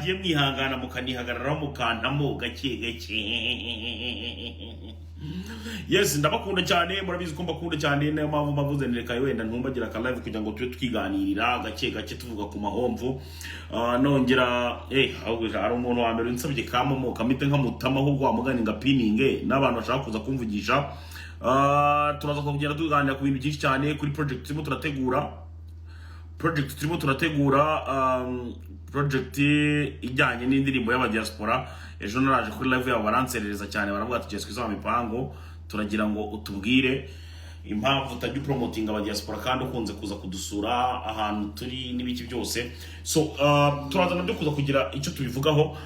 Mwagiye mwihangana mukanihagararaho, mukantamo gake gake. Yes, ndabakunda cyane, murabizi ko mbakunda cyane. Niyo mpamvu mbavuze reka wenda ntumbagira aka live kugira ngo tube twiganirira gake gake, tuvuga ku mahomvu. Nongera ahubwo hari umuntu wa mbere unsabye kamomo kamite nkamutama, ahubwo wamugani nga pininge n'abantu bashaka kuza kumvugisha. Turaza kugenda tuganira ku bintu byinshi cyane, kuri project turimo turategura, project ijyanye n'indirimbo y'abadiaspora. Ejo naraje kuri live yabo, baranserereza cyane, baravuga ati: "Tugeze twiza mipango, turagira ngo utubwire impamvu utajya upromotinga abadiaspora kandi ukunze kuza kudusura ahantu turi n'ibiki byose." So turaza nabyo kuza kugira icyo tubivugaho,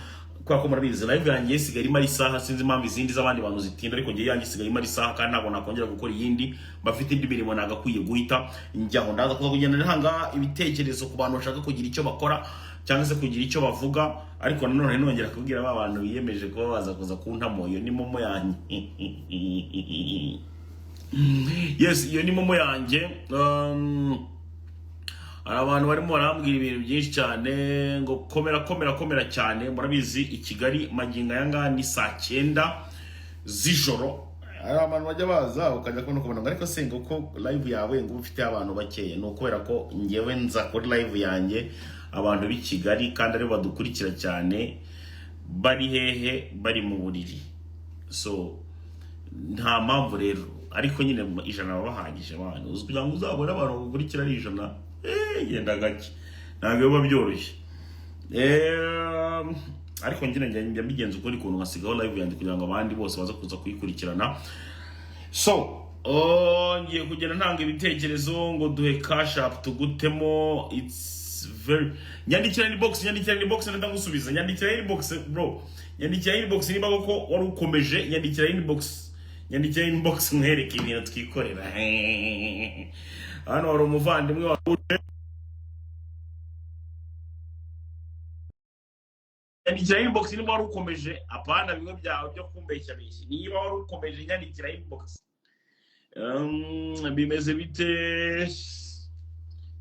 kubera ko murabizi live yanjye isigaye imara isaha. Sinzi impamvu izindi z'abandi bantu zitinda, ariko njye yanjye isigaye imara isaha, kandi ntabwo nakongera gukora iyindi, bafite indi mirimo nagakwiye guhita njyaho. Ndaza kuza kugenda ntanga ibitekerezo ku bantu bashaka kugira icyo bakora cyangwa se kugira icyo bavuga, ariko nanone nongera kubwira ba bantu biyemeje kuba baza kuza kuntamo, iyo ni momo yanjye. Yes, iyo ni momo yanjye. Hari abantu barimo barambwira ibintu byinshi cyane ngo komera, komera, komera cyane. Murabizi, i Kigali magingo aya ngaya ni saa 9 z'ijoro. Hari abantu bajya baza ukajya kubona ukabona ngo ariko se ngo ko live yawe ngo uba ufite abantu bakeya? Ni ukubera ko ngewe nza kuri live yanjye, abantu b'i Kigali kandi aribo badukurikira cyane bari hehe? Bari mu buriri. So nta mpamvu rero, ariko nyine 100 baba bahagije. Abantu uzi kugira ngo uzabone abantu bagukurikira ari 100, genda gake, ntabwo biba byoroshye. Ariko njye njya mbigenza ukuri kuntu nkasigaho live yanjye kugira ngo abandi bose baze kuza kuyikurikirana. So oh, ngiye kugenda ntanga ibitekerezo ngo duhe Cash App tugutemo. It's very, nyandikira inbox, nyandikira inbox, ndagusubiza. Nyandikira inbox, bro, nyandikira inbox. Niba koko wari ukomeje, nyandikira inbox, nyandikira inbox nkwereke ibintu twikorera hano. Hari umuvandimwe wawe, nyandikira inbox niba wari ukomeje, apana bimwe byawe byo kumbeshya beshya. Niba wari ukomeje, nyandikira inbox. Bimeze bite?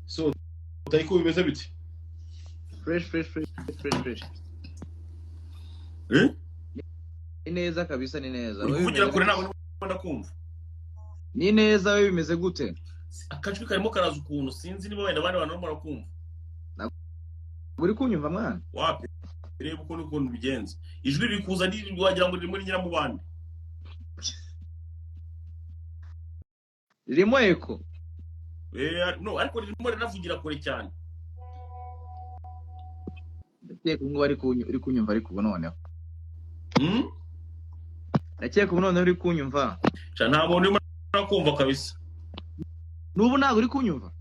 So Taiko, bimeze bite? Fresh, fresh, fresh, fresh, fresh. Eh? Ni neza kabisa, ni neza. Uri Wewe kuvugira bimeze kure, gute? ntabwo ndimo ndakumva. Ni neza, we bimeze gute? Akajwi karimo karaza ukuntu, sinzi niba wenda abandi bantu barimo barakumva. Uri kunyumva, mwana? Wapi, reba ukuntu bigenze, ijwi riri kuza wagira ngo riri muri nyiramubande. Ririmo echo. No, ariko ririmo rinavugira kure cyane. Ndakeka ubu ngubu uri kunyumva, ariko ubu noneho. Hmm? Ndakeka ubu noneho uri kunyumva. Sha, nta muntu urimo urakumva kabisa. N'ubu ntabwo uri kunyumva?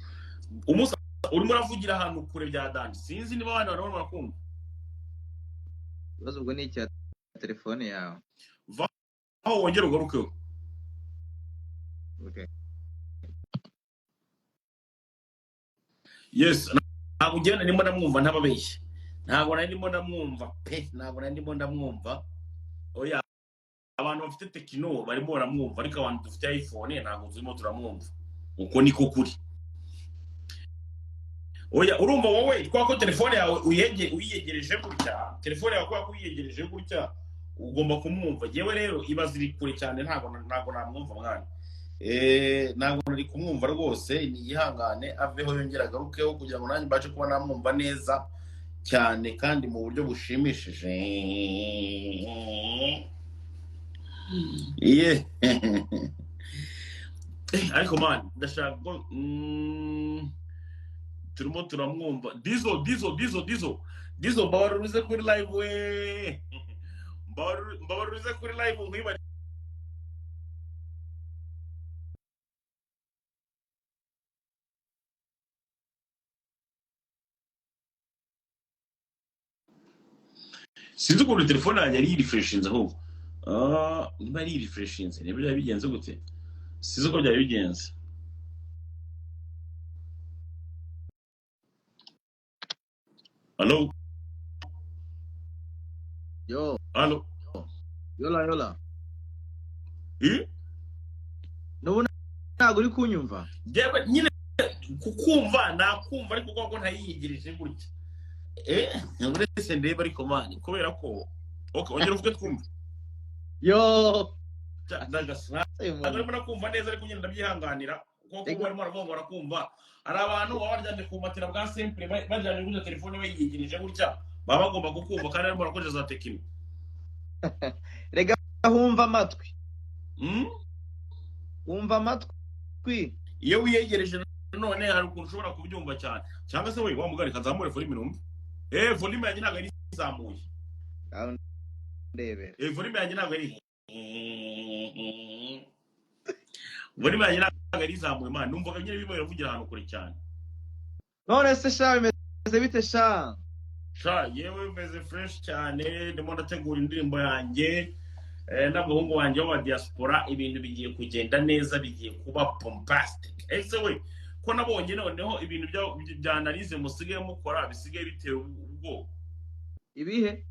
Umusa urimo uravugira ahantu kure bya danger, sinzi niba abandi bantu barimo barakumva. Ikibazo ubwo ni icya telefone yawe. Aho wongera ugarukeho. Okay. Yes, ntabwo ugenda ndimo ndamwumva, ntababeshye, ntabwo nari ndimo ndamwumva pe, ntabwo nari ndimo ndamwumva. Oya, abantu bafite Tecno barimo baramwumva, ariko abantu dufite iPhone ntabwo turimo turamwumva. Uko niko kuri. Oya, urumva wowe kubera ko telefone yawe uyiyegereje gutya, telefone yawe kubera ko uyiyegereje gutya ugomba kumwumva. Yewe rero iba ziri kure cyane, ntabwo namwumva mwana. Ntabwo nari kumwumva rwose. Niyihangane aveho yongere agarukeho kugira ngo nanjye mbashe kuba namwumva neza cyane kandi mu buryo bushimishije. Yeah. Ariko man, ndashaka ko turimo turamwumva. Dizo, Dizo, Dizo, Dizo, Dizo, mbabarira kuri live we, mbabarira kuri live nkwibare. Sinzi ukuntu telefone yanjye yari yirefreshinze ahubwo. Niba yari yirefreshinze, niba byari bigenze gute, sinzi uko byari bigenze. Hello? Yo. Hello? Yola, yola. Eh? N'ubu ntabwo uri kunyumva? Njyewe nyine kukumva nakumva, ariko kubera ko ntayiyegereje gutya. Uretse ndebe, ariko man, kubera ko, okay, ongera uvuge twumve. Yo. Ndagasa ntabwo arimo nakumva neza, ariko nyine ndabyihanganira kuko barimo baravuga ngo barakumva. Hari abantu baba baryamye ku matera bwa simple, baryamye gutya, telefone bayiyegereje gutya, baba bagomba kukumva kandi barimo barakoresha za Tecno. Rega humva amatwi. Wumva amatwi. Iyo wiyegereje none hari ukuntu ushobora kubyumva cyane, cyangwa se we wa mugari kazamure volume numve. Volume yanjye ntabwo ari izamuye. Ngaho ndebera. Volume yanjye ntabwo ari, volume yanjye ntabwo ari izamuye, man. Numvaga nyine birimo biravugira ahantu kure cyane. None se sha, bimeze bite sha? Sha, yewe meze fresh cyane. Ndimo ndategura indirimbo yanjye n'abahungu banjye b'aba diaspora. Ibintu bigiye kugenda neza, bigiye kuba bombastic. Ese we, ko nabonye noneho ibintu bya analyse musigaye mukora bisigaye bitera ubwoba? Ibihe?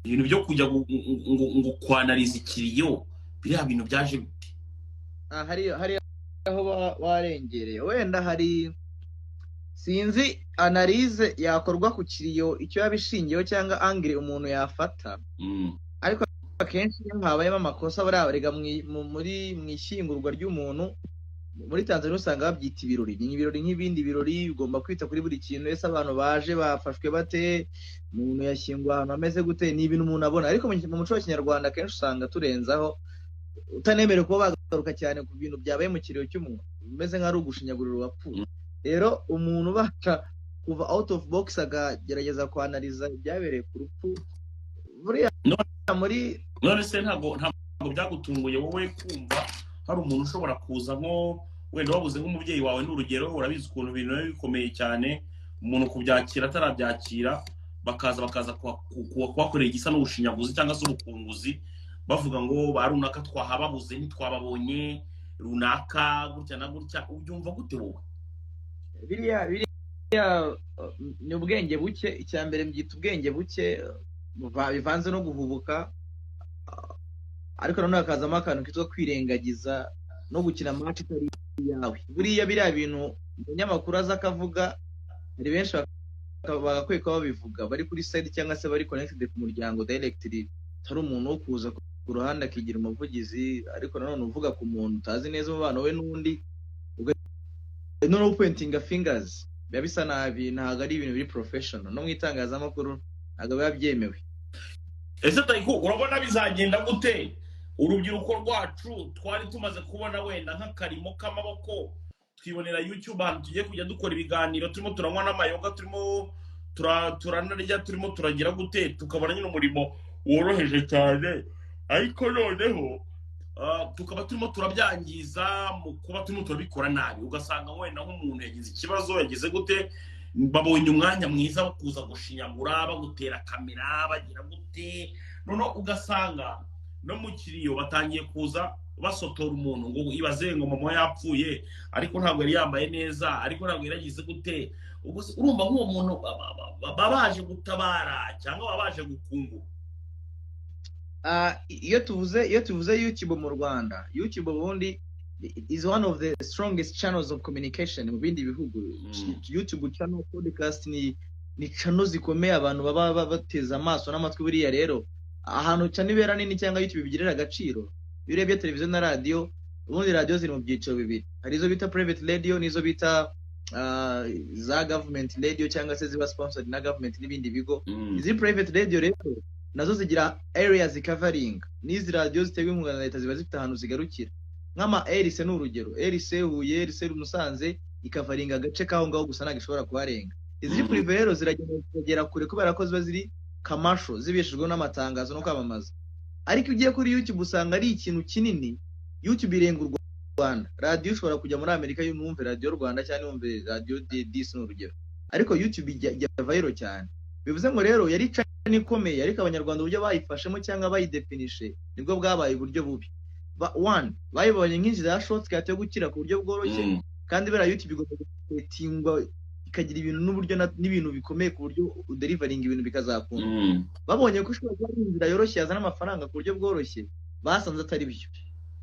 Ibintu byo kujya ngo kwanariza ikiriyo, biriya bintu byaje bite? Ah, hari aho warengereye. Wenda hari, sinzi, analyse yakorwa ku kiriyo, icyo yaba ishingiyeho cyangwa angle umuntu yafata. Ariko akenshi iyo habayemo amakosa, buriya rega muri mu ishyingurwa ry'umuntu muri Tanzania usanga babyita ibirori. Ni ibirori nk'ibindi birori, ugomba kwita kuri buri kintu. Ese abantu baje bafashwe bate? Umuntu yashyinguwe ahantu hameze gute? Ni ibintu umuntu abona, ariko mu muco wa kinyarwanda akenshi usanga turenzaho, utanemerewe kuba bagaruka cyane ku bintu byabaye mu kiriyo cy'umuntu, bimeze nk'aho ari ugushinyagurira uwapfuye. Rero umuntu ubasha kuva out of box akagerageza kwanariza ibyabereye ku rupfu buriya muri None se ntabwo byagutunguye wowe kumva hari umuntu ushobora kuza, nko wenda wabuze nk'umubyeyi wawe, ni urugero, urabizi ukuntu ibintu biba bikomeye cyane umuntu kubyakira, atarabyakira bakaza kuhakorera igisa n'ubushinyaguzi cyangwa se ubukunguzi, bavuga ngo ba runaka twahababuze, ntitwababonye, runaka gutya na gutya? Ubyumva gute wowe? Biriya ni ubwenge buke. Icya mbere mbyita ubwenge buke bivanze no guhubuka, ariko nanone hakazamo akantu kitwa kwirengagiza no gukina match itari iyawe. Buriya biriya bintu umunyamakuru aza akavuga, hari benshi bagakwiye kuba babivuga bari kuri side cyangwa se bari connected ku muryango directly, atari umuntu wo kuza ku ruhande akigira umuvugizi, ariko nanone uvuga ku muntu utazi neza umubano we n'undi, noneho pointinga fingers, biba bisa nabi. Ntabwo ari ibintu biri professional, no mu itangazamakuru ntabwo biba byemewe. Ese Tayiku, urabona bizagenda gute? Urubyiruko rwacu twari tumaze kubona wenda nk'akarimo k'amaboko, twibonera YouTube ahantu tugiye kujya dukora ibiganiro, turimo turanywa n'amayoga, turimo turanarya, turimo turagira gute, tukabona nyine umurimo woroheje cyane, ariko noneho tukaba turimo turabyangiza mu kuba turimo turabikora nabi, ugasanga wenda nk'umuntu yagize ikibazo, yagize gute, babonye umwanya mwiza wo kuza gushinyagura, bagutera kamera, bagira gute, noneho ugasanga no mu kiriyo batangiye kuza basotora umuntu ngo ibaze ngo mama yapfuye ariko ntabwo yari yambaye neza, ariko ntabwo yari yagize gute. Ubwo se urumva nk'uwo muntu baba baje gutabara cyangwa baba baje gukungura? Iyo tuvuze YouTube mu Rwanda, YouTube ubundi is one of the strongest channels of communication mu bindi bihugu. YouTube channel, podcast ni channel zikomeye abantu baba bateze amaso n'amatwi. Buriya rero ahantu channel ibera nini cyangwa YouTube bigirira agaciro, iyo urebye televiziyo na radiyo, ubundi radiyo ziri mu byiciro bibiri: hari izo bita private radio n'izo bita za government radio cyangwa se ziba sponsored na government n'ibindi bigo. Izi private radio rero nazo zigira areas covering, n'izi radiyo ziterwa inkunga na leta ziba zifite ahantu zigarukira, nk'ama RC ni urugero, RC Huye, RC Musanze, ikavaringa agace k'aho ngaho gusa, ntabwo ishobora kuharenga. Iziri privé rero ziragenda zikagera kure kubera ko ziba ziri commercial, zibeshejweho n'amatangazo no kwamamaza. Ariko iyo ugiye kuri YouTube usanga ari ikintu kinini. YouTube irenga u Rwanda. Radiyo ushobora kujya muri Amerika yumve Radiyo Rwanda cyangwa yumve Radiyo Disi ni urugero, ariko YouTube ijya viral cyane. Bivuze ngo rero yari channel ikomeye, ariko abanyarwanda uburyo bayifashemo cyangwa bayidefinishe nibwo bwabaye uburyo bubi. One, bayibonye nk'inzira ya shortcut yo gukira ku buryo bworoshye, kandi buriya YouTube igomba gusetingwa ikagira ibintu n'uburyo n'ibintu bikomeye ku buryo uderivaringa ibintu bikazakunda. Babonye ko ishobora kuba ari inzira yoroshye yazana amafaranga ku buryo bworoshye, basanze atari byo.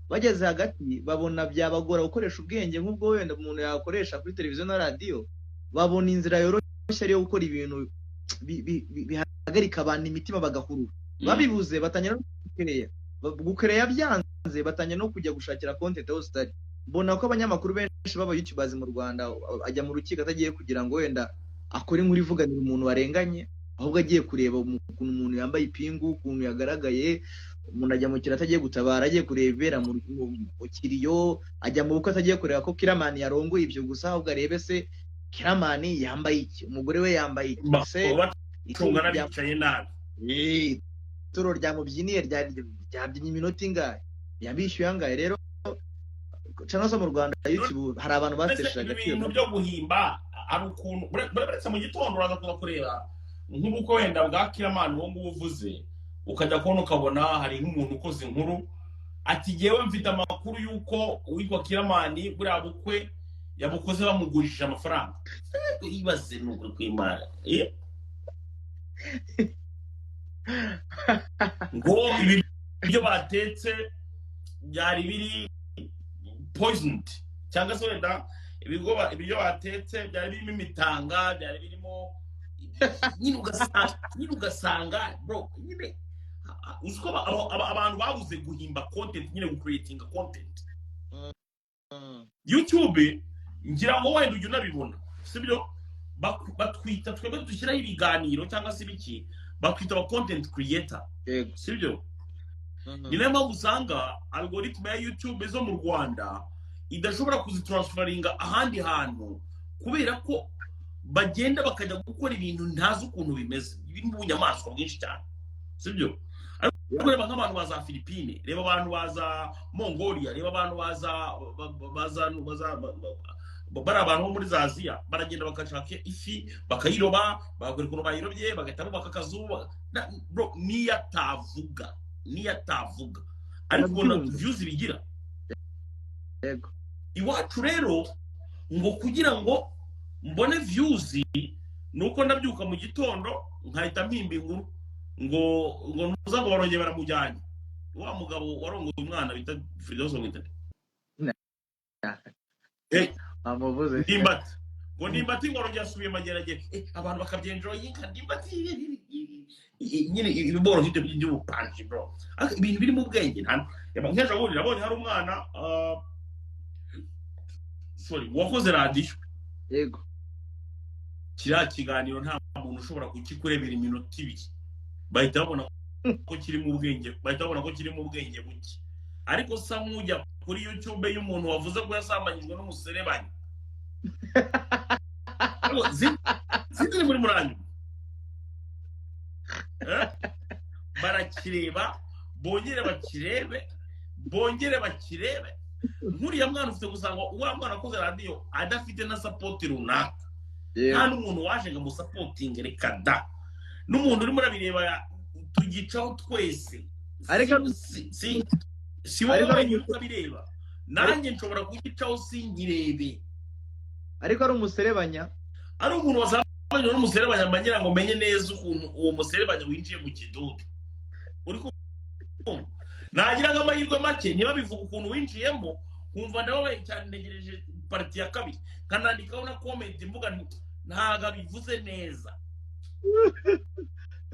Bageze hagati babona byabagora gukoresha ubwenge nk'ubwo wenda umuntu yakoresha kuri televiziyo na radiyo, babona inzira yoroshye. amashyari yo gukora ibintu bihagarika abantu imitima bagahurura. Babibuze, batangira no gukereya. Gukereya byanze, batangira no kujya gushakira content aho zitari. Mbona ko abanyamakuru benshi b'aba YouTubers mu Rwanda ajya mu rukiko atagiye kugira ngo wenda akore inkuru ivuganira umuntu warenganye, ahubwo agiye kureba ukuntu umuntu yambaye ipingu, ukuntu yagaragaye. Umuntu ajya mu kiriyo atagiye gutabara, agiye kureba ibibera mu kiriyo. Ajya mu bukwe atagiye kureba ko Kiramani yarongoye ibyo gusa, ahubwo arebe se Kiramani yambaye iki, umugore we yambaye iki se. Bacunga n'abicaye nabi. Ituro ryamubyiniye ryabyinnye iminota ingahe, yabishyuye angahe? Rero channel zo mu Rwanda, YouTube, hari abantu Mbese batesheje ibi agaciro. bintu byo guhimba, hari ukuntu uretse mu gitondo uraza kuza kureba nk'ubukwe wenda bwa Kiramani uwo nguwo uvuze, ukajya kubona ukabona hari nk'umuntu ukoze inkuru ati: "Jyewe mfite amakuru y'uko uwitwa Kiramani buriya bukwe yabukoze bamugurishije amafaranga." Ibaze, ni ukuri kw'Imana. Ngo ibiryo batetse byari biri poisoned, cyangwa se wenda ibiryo batetse byari birimo imitanga, byari birimo nyine ugasanga bro, nyine uzi ko abantu babuze guhimba content nyine, gucreatinga content. YouTube ngira ngo wenda ujya unabibona, sibyo? Batwita twebwe dushyiraho ibiganiro cyangwa se ibiki, batwita aba content creator. Yego. Sibyo? Ni nayo mpamvu usanga algorithm ya YouTube zo mu Rwanda idashobora kuzitransferinga ahandi hantu, kubera ko bagenda bakajya gukora ibintu ntazi ukuntu bimeze, birimo ubunyamaswa bwinshi cyane, sibyo? Ariko reba nk'abantu ba za Philippine, reba abantu ba za Mongolia, reba abantu ba za ba za ba za bari abantu bo muri za Aziya, baragenda bagashaka ifi, bakayiroba, bagakora ukuntu bayirobye, bagahita bubaka akazu. Bro, niyo atavuga ariko ubona Ndabyumva. views bigira. Yego. Iwacu rero, ngo kugira ngo mbone views ni uko ndabyuka mu gitondo nkahita mpimba inkuru ngo ntuza, ngo barongeye baramujyanye, wa mugabo warongoye umwana bita Firdaus, bamwita nde? Amuvuze. Ndimbati, ngo Ndimbati ngo arongeye asubiye Mageragere. Abantu bakabyenjoyinga Ndimbati nyine, ibiboro nk'ibyo by'ubupanji bro. Ariko ibintu biri mu bwenge nta nk'ejo bundi nabonye hari umwana, sorry, wakoze radiyo. Yego. Kiriya kiganiro nta muntu ushobora kukikurebera iminota 2, bahita babona ko kirimo ubwenge, bahita babona ko kirimo ubwenge buke. Ariko sa nk'ujya kuri YouTube y'umuntu wavuze ko yasambanyijwe n'umuserebanya. Ariko sinzi muri muranyu. Eh? Barakireba, bongere bakirebe, bongere bakirebe. Nk'uriya mwana ufite gusanga uriya mwana akoze radiyo adafite na support runaka, nta n'umuntu waje ngo amusupportinge, reka da. N'umuntu urimo urabireba, tugicaho twese. Si wowe wenyine utabireba, nanjye nshobora kugicaho sinkirebe. Ariko ari umuserebanya. Ari umuntu wasambanye n'umuserebanya, mba ngira ngo menye neza ukuntu uwo muserebanya winjiye mu kidudu. Uri kumva, nagira nk'amahirwe make ntibabivuga ukuntu winjiyemo, nkumva ndababaye cyane, ntegereje part ya kabiri, nkanandikaho na comment mvuga nti ntabwo abivuze neza.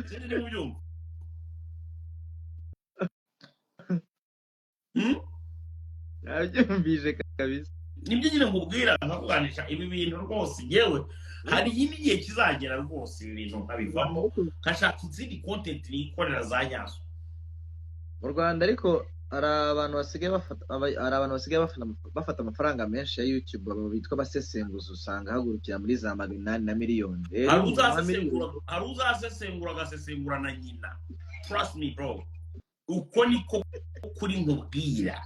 Sinzi niba ubyumva. Nabyumvise kabisa. Nibyo nyine nkubwira, nkakuganisha ibi bintu rwose. Yewe, hari n'igihe kizagera rwose ibi bintu nkabivamo, nkashaka izindi content nikorera za nyazo. Mu Rwanda ariko hari abantu basigaye bafata amafaranga menshi ya YouTube, aba bitwa abasesenguzi, usanga hagurukira muri za 800 na miliyoni. Rero Hari umuntu wa miliyoni uzasesengura, hari uzasesengura agasesengura na nyina. Trust me bro, uko niko kuri nkubwira.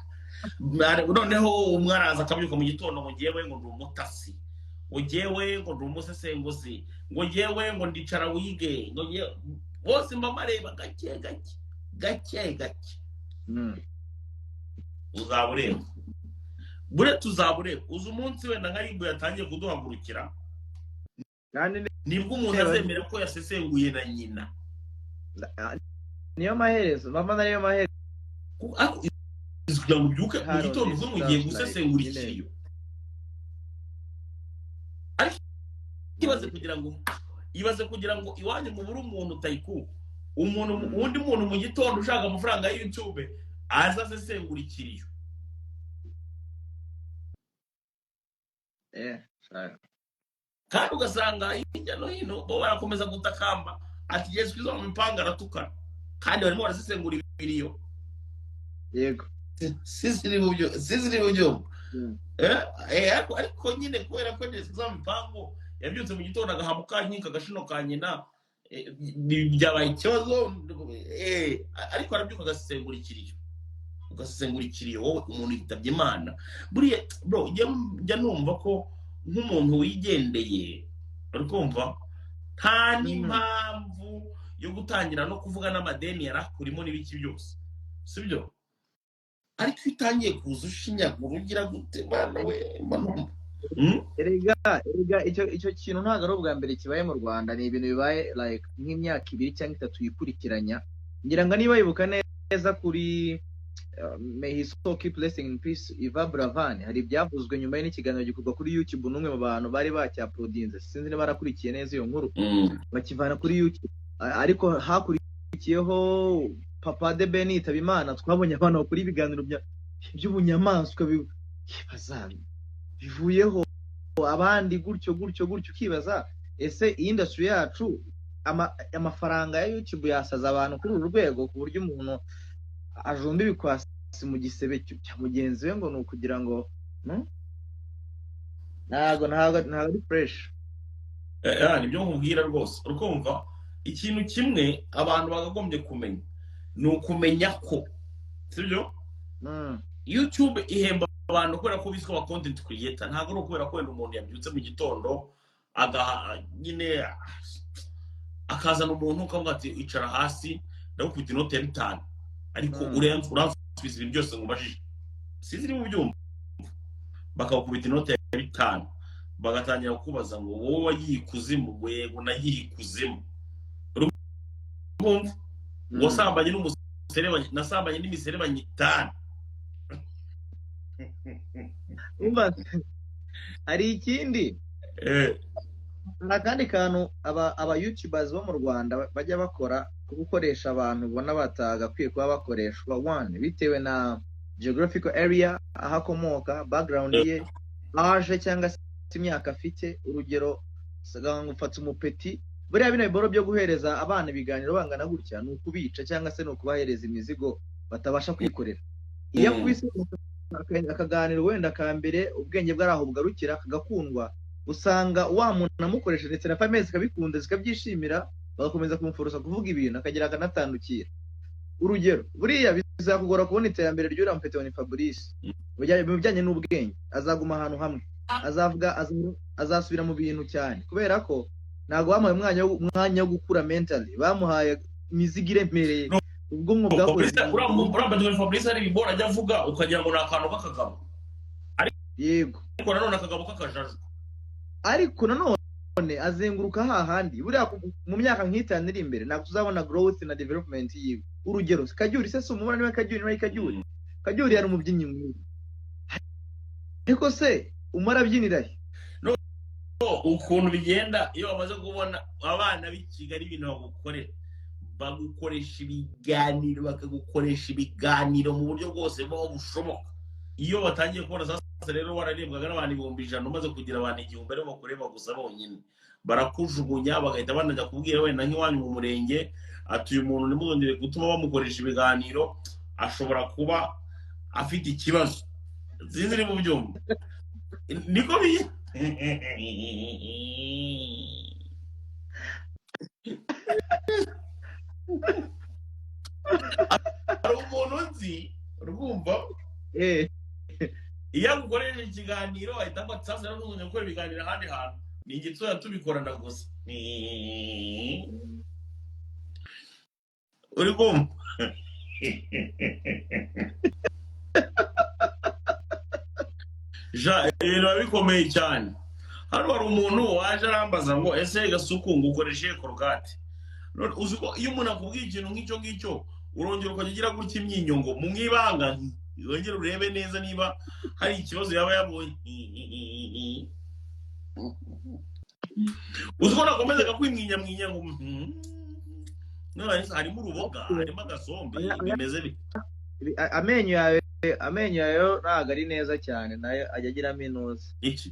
Noneho umwe araza akabyuka mu gitondo ngo ngewe ngo ndi umutasi, ngo ngewe ngo ndi umusesenguzi, ngo ngewe ngo ndicara wige, ngo ngewe bose mba mareba gake gake gake gake. Uzaba ureba bure, tuzaba ureba uzi umunsi wenda nka RIB yatangiye kuduhagurukira, Kandi nibwo umuntu Reba. azemera ko yasesenguye na nyina. Niyo maherezo mama, niyo maherezo. Ariko izi kugira ngo ubyuke mu Harold gitondo uvuge ngo ugiye stuff like gusesengura nyine. ikiriyo, ariko Ibaze kugira ngo, ibaze kugira ngo iwanyu mubure umuntu tayiku, umuntu, undi muntu mu gitondo ushaka amafaranga ya YouTube aza asesengura ikiriyo. Kandi ugasanga hirya no hino bo barakomeza gutakamba ati Yesu Kristo mu mipanga aratukana, kandi barimo barasesengura ibiriyo. Yego. Sisi ni byo, sisi ni byo. Ariko nyine kubera ko Yesu Kristo mu mipango yabyutse mu gitondo agahamuka nkika agashino ka nyina, byabaye ikibazo. Ariko arabyuka agasesengura ikiriyo, ugasesengura ikiriyo wowe umuntu yitabye Imana. Buriya bro, njya numva ko nk'umuntu wigendeye, uri kumva nta n'impamvu yo gutangira no kuvuga n'amadeni yari akurimo n'ibiki byose, sibyo? Ariko iyo utangiye kuza ushinyagura ugira gute, bana we, mba numva. Erega icyo kintu ntabwo ari ubwa mbere kibaye mu Rwanda, ni ibintu bibaye like nk'imyaka 2 cyangwa 3 yikurikiranya. Ngira ngo niba yibuka neza kuri may his soul keep blessing in peace Iva Buravan, hari ibyavuzwe nyuma y'ikiganiro gikorwa kuri YouTube n'umwe mu bantu bari bacyaprodinze, sinzi niba barakurikiye neza iyo nkuru, bakivana kuri YouTube. Ariko hakurikiyeho Papa de Ben yitaba Imana, twabonye abantu bakora ibiganiro by'ubunyamaswa bivuyeho, abandi gutyo gutyo gutyo, ukibaza ese iyi industry yacu amafaranga ya YouTube yasaza abantu kuri uru rwego ku buryo umuntu ajomba ibikwasi mu gisebe cya mugenzi we ngo ni ukugira ngo ntago ari fresh. Nibyo nkubwira rwose. Urukumva ikintu kimwe abantu bakagombye kumenya ni ukumenya ko, sibyo? YouTube ihemba abantu kubera ko bitwa aba content creator, ntabwo ari ukubera ko wenda umuntu yabyutse mu gitondo agaha nyine akazana umuntu ukavuga ati icara hasi ndagukubita inoti ya 5, ariko uransubiza ibintu byose ngo mbajije, sinzi niba ubyumva. Bakagukubita inoti ya 5 bagatangira kukubaza ngo wowe wagiye ikuzimu, yego nagiye ikuzimu, urumva? Wasambanye n'umuserebanyi, nasambanye n'imiserebanyi 5. Umva, hari ikindi, hari akandi kantu aba YouTubers bo mu Rwanda bajya bakora, gukoresha abantu ubona batagakwiye kuba bakoreshwa, one bitewe na geographical area aho akomoka, background ye, age cyangwa se imyaka afite. Urugero ufata umupeti, buriya bino biboro byo guhereza abana ibiganiro bangana gutya ni ukubica cyangwa se ni ukubahereza imizigo batabasha kwikorera. Iyo akubise akaganiro wenda ka mbere ubwenge bwe ari aho bugarukira kagakundwa, usanga wa muntu amukoresha ndetse na famille zikabikunda zikabyishimira, bagakomeza kumuforosa kuvuga ibintu akagira akanatandukira. Urugero buriya bizakugora kubona iterambere ry'uriya mupeti wa Fabrice mu bijyanye n'ubwenge, azaguma ahantu hamwe, azavuga, azasubira mu bintu cyane, kubera ko ntabwo bamuhaye umwanya wo gukura mentally, bamuhaye imizigo iremereye, ubwonko bwakoze. Uriya Fabrice ari ibibora ajya avuga ukagira ngo ni akantu k'akagabo. Yego. Ariko nanone akagabo k'akajajwa. Ariko nanone azenguruka hahandi, buriya mu myaka nk'itanu iri imbere ntabwo tuzabona growth na development yiwe. Urugero Kajuri se, si umubona niba Kajuri, niba Kajuri, Kajuri yari umubyinnyi mwiza, ariko se umara abyinira he? No, ukuntu bigenda iyo bamaze kubona abana b'i Kigali ibintu bagukorera, bagukoresha ibiganiro, bakagukoresha ibiganiro mu buryo bwose bubaho bushoboka. Iyo batangiye kubona sasa rero wararebwaga n'abantu 100,000, umaze kugira abantu 1000 aribo bakureba gusa bonyine, barakujugunya bagahita banajya kubwira wenda nk'iwanyu mu murenge ati uyu muntu ntimuzongere gutuma bamukoresha ibiganiro, ashobora kuba afite ikibazo. Sinzi niba ubyumva, niko biye. Hari umuntu nzi urumva iyo agukoresheje ikiganiro ahita avuga ati sasa rero ntuzongere gukora ibiganiro ahandi hantu, ni igitsina tubikorana gusa. Uri kumva? Ja, ibintu biba bikomeye cyane. Hano hari umuntu waje arambaza ngo ese Gasuku ngo ukoreshe Colgate. None uzi ko iyo umuntu akubwiye ikintu nk'icyo ngicyo urongera ukajya ugira gutya imyinyo ngo mu mwibanga wongere urebe neza niba hari ikibazo yaba yabonye. Uzi ko nakomezaga kwimwinyamwinya ngo none harimo uruboga, harimo agasombe, Oya, oya. bimeze bite? Amenyo yawe ntabwo ari neza cyane, nayo ajya agiramo inuza. Iki?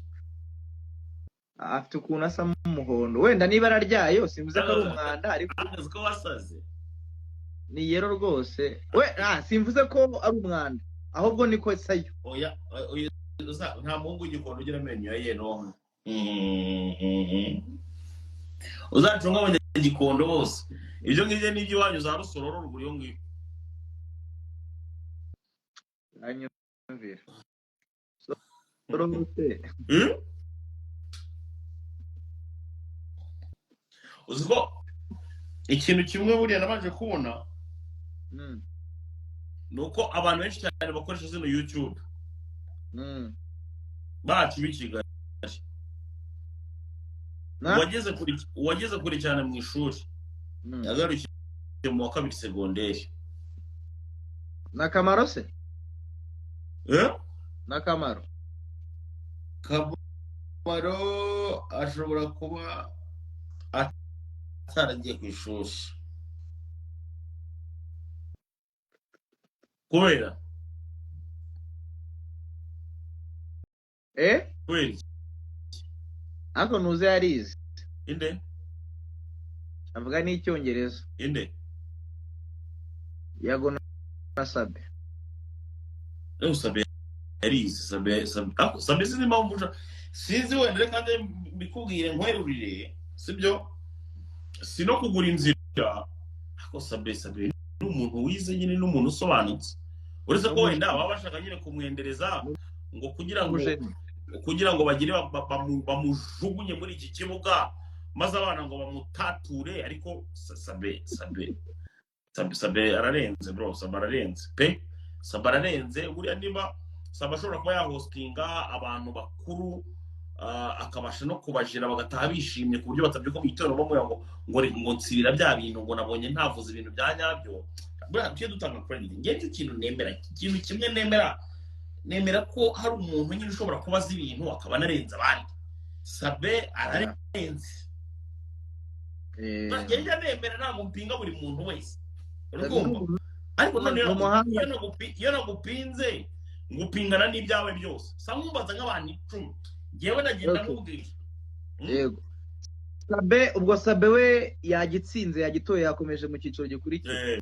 Afite ukuntu asa nk'umuhondo wenda, n'ibara ryayo, simvuze ko ari umwanda, ariko Ahagaze ko wasaze. Ni yellow rwose we. Simvuze ko ari umwanda, ahubwo niko sayo. Oya oya, nta muhungu w'Igikondo ugira amenyo ya yellow. Uzacunga abanyagikondo bose, ibyo ngibyo ni iby'iwanyu za Rusororo, ruguru iyo ngiyo. Anyumvira rwose. Hmm? Uzi ko ikintu kimwe buriya nabanje kubona ni uko abantu benshi cyane bakoresha zino YouTube bacu b'i Kigali, uwageze kure cyane mu ishuri yagarukiye mu wa kabiri segonderi. Ni akamaro se? Eh? Ni akamaro? Kamaro ashobora kuba ataragiye ku ishuri kubera Eh? Kubera iki? Ariko ntuze yarize. Inde? Avuga n'Icyongereza. Inde? Yago na Sabe. Sabe yarize. Sabe, Sabe, ariko Sabe sinzi impamvu sinzi, wenda reka nze mbikubwire nkwerurire, sibyo? Si no kugura inzira, ariko Sabe ni umuntu wize nyine, ni umuntu usobanutse, uretse ko wenda baba bashaka nyine kumwendereza ngo kugira ngo Umujeni. kugira ngo bagire bamujugunye muri iki kibuga, maze abana ngo bamutature. Ariko Sabe ararenze, bro. Sabe ararenze pe, Sabe ararenze. Buriya niba Sabe ashobora kuba yahostinga abantu bakuru, akabasha no kubajira bagataha bishimye ku buryo batabyuka mu gitondo bamubwira ngo nsibira bya bintu, ngo nabonye ntavuze ibintu bya nyabyo. Buriya tujye dutanga credit. Njye nicyo kintu nemera, ikintu kimwe nemera, nemera ko hari umuntu nyine ushobora kuba azi ibintu akaba anarenze abandi. Sabe ararenze. Eh, Njya nemera, ntabwo mpinga buri muntu wese, Sabe urikumva? Ariko none ni umuhanga. Iyo nagupinze, ngupingana n'ibyawe byose, sa nkumbaza nk'abantu 10, njyewe nagenda nkubwira. Yego, Sabe, ubwo Sabe we yagitsinze, yagitoye, yakomeje mu cyiciro gikurikira.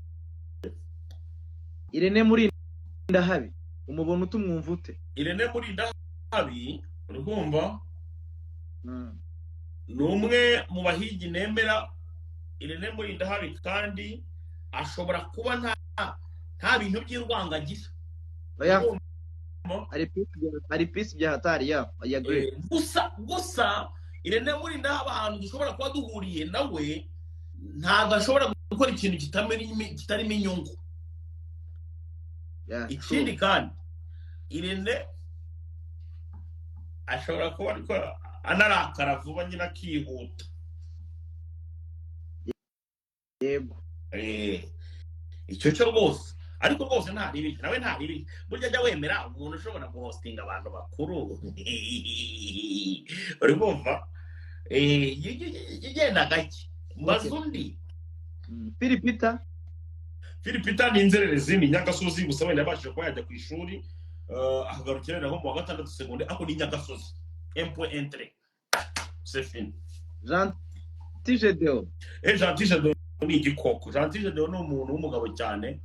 Irene Murindahabi umubona utumwumva ute? Irene Murindahabi, urikumva, ni umwe mu bahigi nemera. Irene Murindahabi kandi ashobora kuba nta bintu by'urwango agira. Oya. Urumva? Ari peace bya hatari, ya, I agree. Gusa Irene Murindahabi, ahantu dushobora kuba duhuriye nawe, ntabwo ashobora gukora ikintu kitarimo inyungu. Yeah, Ikindi true. kandi Irene ashobora kuba ariko anarakara vuba nyine, akihuta. Yego. Icyo cyo rwose, ariko rwose nta ribi nawe, nta ribi. Burya ajya wemera umuntu ushobora guhostinga abantu bakuru, uri kumva? Igenda gake, mbaza undi. Philipita. Philipita ni inzererezi, ni Nyagasozi, gusa wenda yabashije kuba yajya ku ishuri, akagarukira wenda nko mu wa gatandatu seconde, ariko ni Nyagasozi, un point un trait, c'est fini. Gentil Gedeo. Gentil Gedeo ni igikoko. Gentil Gedeo ni umuntu w'umugabo cyane.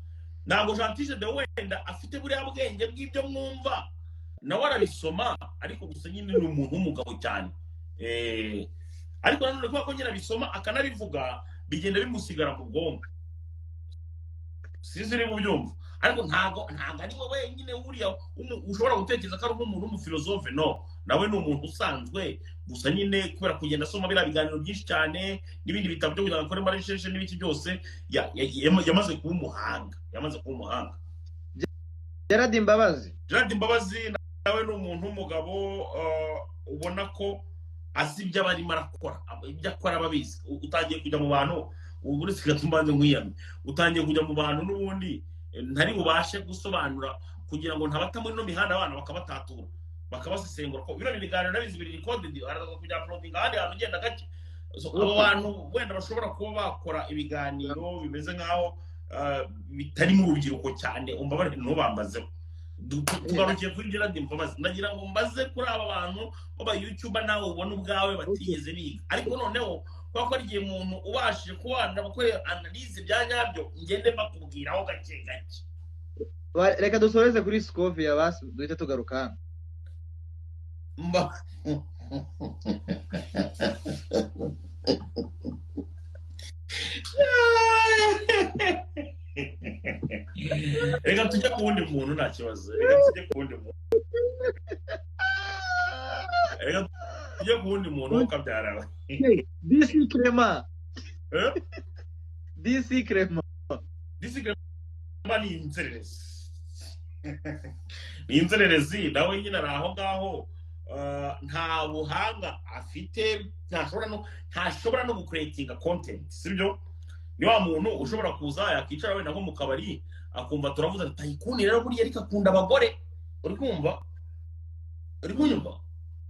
Ntabwo Gentil Gedeo wenda afite buriya bwenge bw'ibyo mwumva, nawe arabisoma, ariko gusa nyine ni umuntu w'umugabo cyane. Ariko nanone kubera ko nyine abisoma akanabivuga, bigenda bimusigara mu bwonko. Sinzi niba ubyumva, ariko ntabwo ari we wenyine uriya ushobora gutekereza ko ari nk'umuntu w'umufilozofe. No, nawe ni umuntu usanzwe, gusa nyine kubera kugenda asoma biriya biganiro byinshi cyane n'ibindi bitabo byo kugira ngo akore recherche n'ibiki byose, yamaze kuba umuhanga, yamaze kuba umuhanga. Gerard Mbabazi. Gerard Mbabazi nawe ni umuntu w'umugabo, ubona ko azi ibyo aba arimo arakora, ibyo akora aba abizi. Utangiye kujya mu bantu ubu, uretse gato mbanze nkwiyame, utangiye kujya mu bantu n'ubundi ntari bubashe gusobanura kugira ngo ntabata muri ino mihanda abana bakabatatura. Bakabasesengura ko bino biganiro nabizi biri recorded, baraza kujya uploading ahandi hantu ugenda gake. So, abo bantu wenda bashobora kuba bakora ibiganiro bimeze nk'aho bitari mu rubyiruko cyane, umbabarire ntubambazeho. Tugarukiye kuri Gerard Mbabazi. Ndagira ngo mbaze kuri aba bantu b'aba YouTuber nawe ubona ubwawe batigeze biga, ariko noneho kubera ko ari igihe umuntu ubashije kubana gukora analyse bya nyabyo, ngende mbakubwiraho gake gake. Reka dusoreze kuri Scovia basi, duhite tugaruka hano. Mba reka tujye ku wundi muntu, nta kibazo. Reka tujye ku wundi muntu, reka tujye ku wundi muntu ukabyara. DC Clement. Eh? DC Clement. DC Clement ni inzererezi, ni inzererezi nawe nyine ari aho ngaho. Nta buhanga afite, ntashobora no gucreatinga content, sibyo? Ni wa muntu ushobora kuza yakicara wenda nko mu kabari, akumva turavuze ati Tayikuni rero buriya ariko akunda abagore. Uri kumva? Uri kunyumva?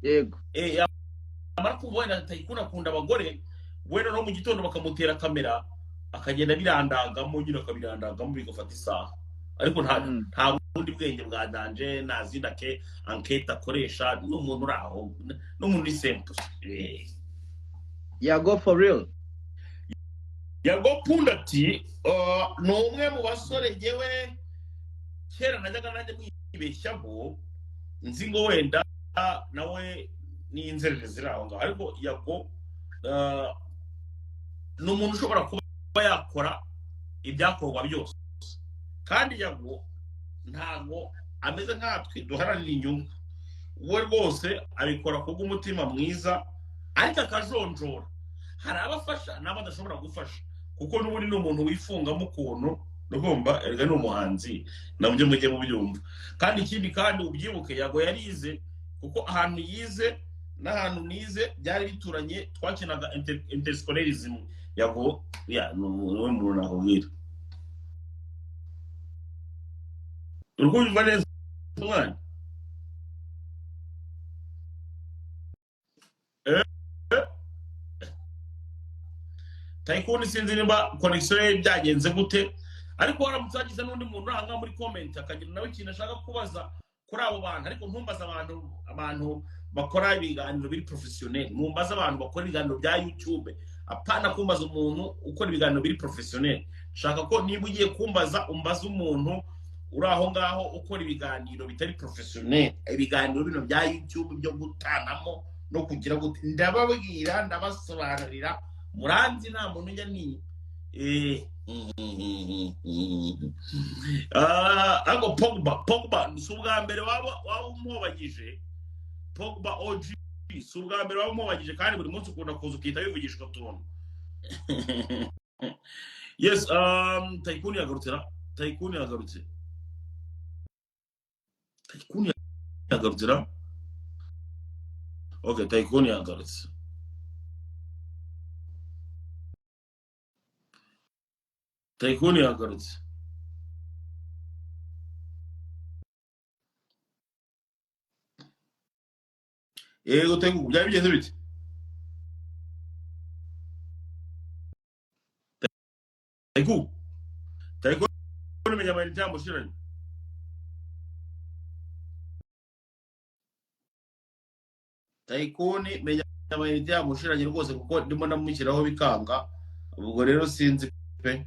Yego. Yamara kumva wenda Tayikuni akunda abagore, wenda no mu gitondo bakamutera kamera, akagenda birandagamo nyine, akabirandagamo bigafata isaha, ariko nta nta bundi bwenge bwa danger, nta zindi ake ankete akoresha. Ni umuntu uri aho, ni umuntu uri simple. Yago for real. Yago Pundati ni umwe mu basore ngewe kera najyaga nanjye mwibeshyaho, nzi ngo wenda nawe ni inzererezi ziri aho ngaho, ariko Yago ni umuntu ushobora kuba yakora ibyakorwa byose, kandi Yago ntabwo ameze nkatwe duharanira inyungu. We rwose abikora kubw'umutima mwiza, ariko akajonjora. Hari abafasha n'abo adashobora gufasha, kuko n'ubundi ni umuntu wifungamo ukuntu. Urumva, erega ni umuhanzi, nabyo mujye mubyumva. Kandi ikindi kandi ubyibuke, Yago yarize, kuko ahantu yize n'ahantu nize byari bituranye, twakinaga interscolarism. Yago ya ni we muntu nakubwira. Uri kumva neza mwana? Tayikuni sinzi niba connection ye byagenze gute, ariko waramutse hagize n'undi muntu uri ahangaha muri comment akagira nawe ikintu ashaka kubaza kuri abo bantu. Ariko ntumbaze abantu bakora ibiganiro biri professionnel, mumbaze abantu bakora ibiganiro bya YouTube, apana kumbaza umuntu ukora ibiganiro biri professionnel. Shaka ko niba ugiye kumbaza, umbaze umuntu uri aho ngaho ukora ibiganiro bitari professionnel, ibiganiro bino bya YouTube byo gutanamo no kugira gute. Ndababwira, ndabasobanurira, muranzi, nta muntu njya ni ariko Pogba si ubwa mbere waba umubagije. Pogba OG si ubwa mbere waba umubagije, kandi buri munsi ukunda kuza ukihita wivugishwa utuntu. Yes, Tayikuni yagarutse ra, Tayikuni yagarutse, Tayikuni yagarutse ra. Okay, Tayikuni yagarutse, Tayikuni yagarutse. Yego Tayikuni, byari bigenze bite? Tayikuni, Tayikuni menya amayinite yamushiranye. Tayikuni menya amayinite yamushiranye rwose, kuko ndimo ndamushyiraho bikanga. Ubwo rero sinzi pe.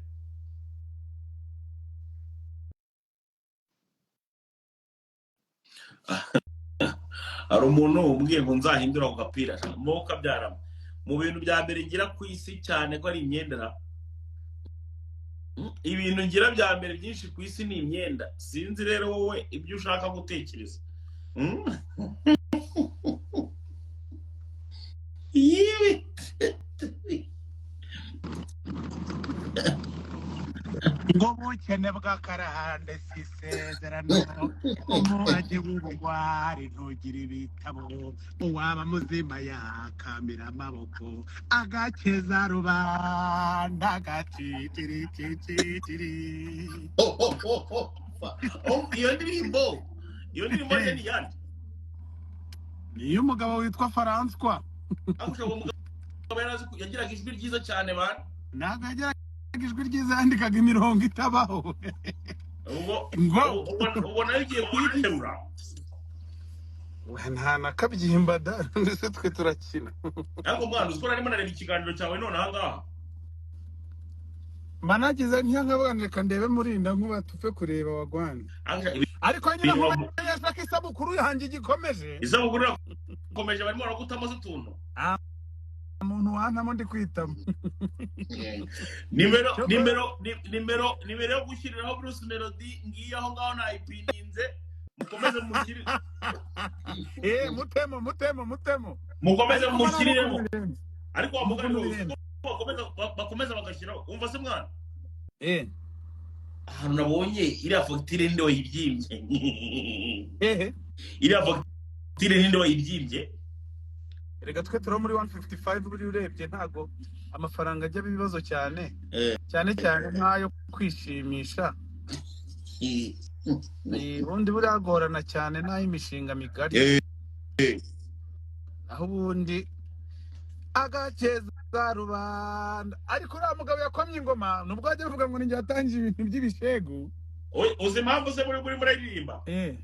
Hari umuntu umbwiye ngo nzahindure ako gapira, mo kabyaramo. Mu bintu bya mbere ngira ku isi cyane ko ari imyenda. Ibintu ngira bya mbere byinshi ku isi ni imyenda. Sinzi rero wowe ibyo ushaka gutekereza. Yewe. Ngo ubukene bw'akarahande si isezerano, umurage w'ubugwari ntugira ibitabo, uwaba muzima yakamira amaboko agakeza rubanda agaciciriciciri. Oh, oh, oh, oh. Oh, iyo ndirimbo, iyo ndirimbo ni yande? Niyo umugabo witwa François. Ariko uwo mugabo yari azi yagiraga ijwi ryiza cyane, man. Ntabwo yagiraga ijwi ryiza, yandikaga imirongo itabaho. Ubwo ngo ubwo nayo ugiye kuyiterura. Nta na kabyimba da, ndetse twe turakina. Ariko mwana, uzi ko narimo nareba ikiganiro cyawe none aha ngaha? Mba nagize nkavuga ngo reka ndebe murinda nkuba tupfe kureba wagwana. Ariko ariko nyine ibintu nkumenyesha ko isabukuru yanjye igikomeje. Isabukuru irakomeje, barimo baragutamo se utuntu? Umuntu wantamo ndi kwitamo. Nimero Cyokora nimero yo gushyiriraho Bruce Melody ngiyo aho ngaho, nayipininze, mukomeze mushyire. Eh, mutemo, mutemo, mutemo. Mukomeze ariko mbona mushyiriremo. mukuntu birenze. Ariko wa mugani mukuntu we, uzi birenze. ko bakomeza bagashyiraho, umva se mwana, Eh. ahantu nabonye iriya fagitire, ninde wayibyimbye? Ehe? Iriya fagitire ninde wayibyimbye? Reka twe turi muri 155, buriya urebye ntago amafaranga ajya aba ibibazo cyane, cyane cyane nk'ayo kwishimisha. Ubundi buriya agorana cyane n'ay'imishinga migari. Naho ubundi agakeza rubanda. Ariko uriya mugabo yakomye ingoma, nubwo ajya avuga ngo ninjye watangije ibintu by'ibishegu. Uzi impamvu se muri muraririmba? Eh.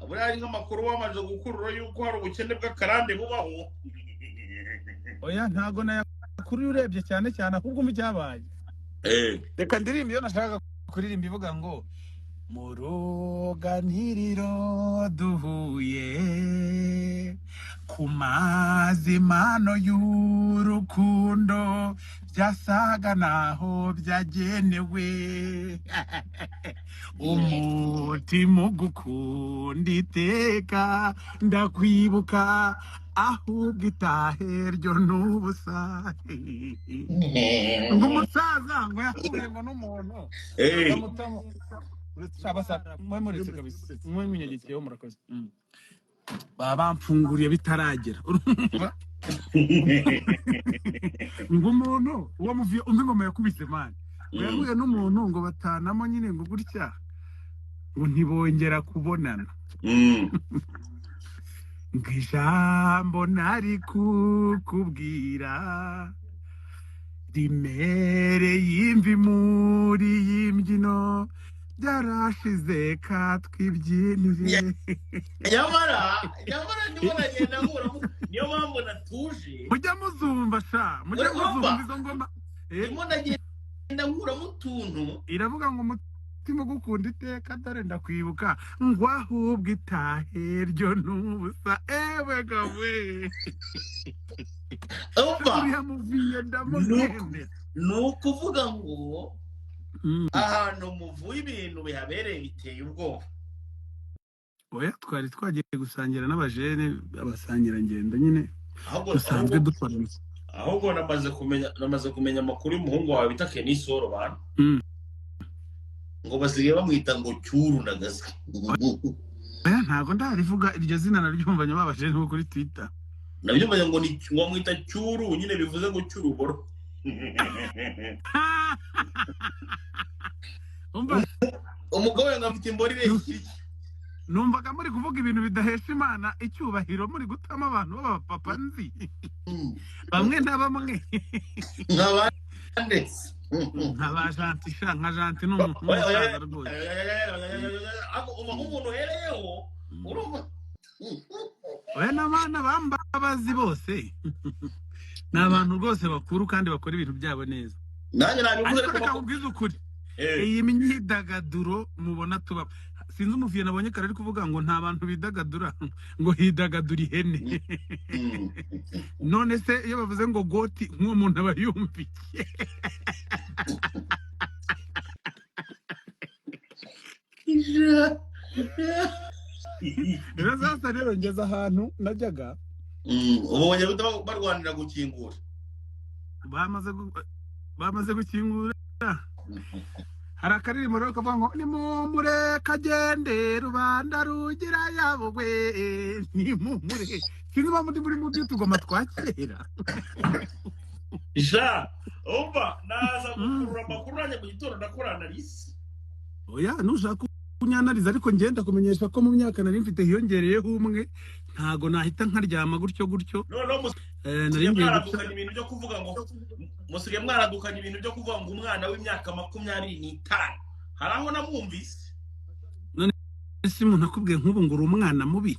Buriya ari nk'amakuru wamaze gukurura yuko hari ubukene bw'akarande bubaho? Oya, ntago nayakuru urebye cyane cyane, ahubwo umva icyabaye. Reka ndirimbe iyo nashaka kuririmba, ivuga ngo mu ruganiriro duhuye ku mazimano y'urukundo, byasaga naho byagenewe umutima ugukunda iteka, ndakwibuka ahubwo itahe ryo n'ubusa. Ngo umusaza ngo yahuye ngo n'umuntu bamutamo abasa mwe muretse kabisa, mwe munyegekeyeho, murakoze. Baba bamfunguriye bitaragera, urumva? Ngo umuntu uwo muviye, umva ingoma yakubise, man, ngo yahuye n'umuntu ngo batanamo nyine, ngo gutya, ngo ntibongera kubonana, ngo ijambo nari kukubwira rimereye imvi muri iyi mbyino, byarashize ka twibyinire. Nyamara ndimo nagenda nkuramo, niyo mpamvu natuje. Mujya muzumva sha, mujya Urumva? muzumva izo ngoma. Ndimo ndagenda nkuramo utuntu. Iravuga ngo umutima ugukunda iteka, dore ndakwibuka, ngo ahubwo itahe ryo n'ubusa, ewe gawe. Umva. Uriya muviye ndamugende. Ni ukuvuga ngo ahantu muvuye, ibintu bihabereye biteye ubwoba. Oya, twari twagiye gusangira n'abajene, abasangirangendo nyine ahubwo dusanzwe ahubwo dukorana. Ahubwo namaze kumenya amakuru y'umuhungu wawe bita Kenisoro bana. Ngo basigaye bamwita ngo Cyuru ndagaza. Oya, ntabwo ndarivuga iryo zina, naryumvanye babajene bo kuri Twitter. Nabyumvanye ngo ni ngo bamwita Cyuru nyine, bivuze ngo Cyuruboro. Umva. Umugabo we ngo afite imboro irekire. Numvaga muri kuvuga ibintu bidahesha Imana icyubahiro, muri gutama abantu b'abapapa nzi bamwe na bamwe. Nk'abande? Nka ba Janti sha, nka Janti ni umuntu w'umusaza rwose. Umuntu uhereyeho, urumva? Oya, n'abana bambabazi bose ni abantu rwose bakuru kandi bakora ibintu byabo neza. Nanjye nabivuze. Ariko ariko reka nkubwize ukuri, iyi myidagaduro mubona tuba, sinzi umuviye nabonye kare ari kuvuga ngo nta bantu bidagadura, ngo hidagadura ihene. None se iyo bavuze ngo GOAT, nk'uwo muntu aba yumviye? Rero sasa rero ngeze ahantu najyaga. Ubu bongeye guhita barwanira gukingura. Bamaze gukingura. Hari akaririmbo rero kavuga ngo nimumureke agende, rubanda rugira yabugwe, nimumureke. Sinzi impamvu ndi muri mu by'utugoma twa kera. Ja, umva, naza gukurura amakuru nanjye mu gitondo, ndakora analyse. Oya, nushaka unyanariza, ariko ngenda kumenyesha ko mu myaka nari mfite hiyongereyeho umwe. Ntago nahita nkaryama gutyo gutyo. Noneho Nari musigaye ngiye guca. mwaradukanye ibintu byo kuvuga ngo, musigaye mwaradukanye ibintu byo kuvuga ngo umwana w'imyaka 25, hari aho namwumvise. Ese umuntu akubwiye nk'ubu ngo uri umwana mubi,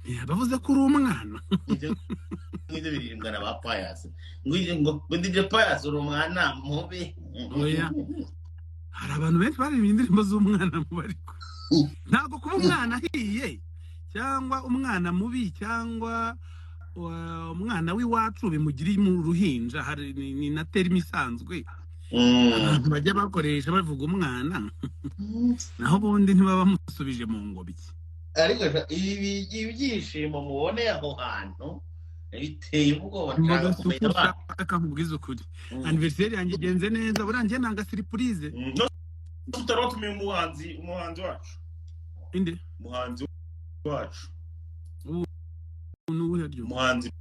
ntiyabavuze ko uri umwana? Ibyo ngibyo biririmbwa na ba Payasi, ngo DJ Payasi uri umwana mubi. Oya, hari abantu benshi baririmbye indirimbo z'umwana mubi, ariko ntabwo kuba umwana ahiye cyangwa umwana mubi cyangwa umwana w'iwacu bimugira mu ruhinja. Hari ni na terme isanzwe abantu bajya bakoresha bavuga umwana, naho ubundi ntibaba bamusubije mu ngobyi. Ariko ibi ibyishimo muboneye aho hantu biteye ubwoba, nshaka kumenya abana. Ushaka nkubwize ukuri, anniversaire yanjye igenze neza. Buriya njye nanga surprise. No tutari watumiye umuhanzi wacu. Inde? Umuhanzi wacu. Ni uwuhe ryo? Umuhanzi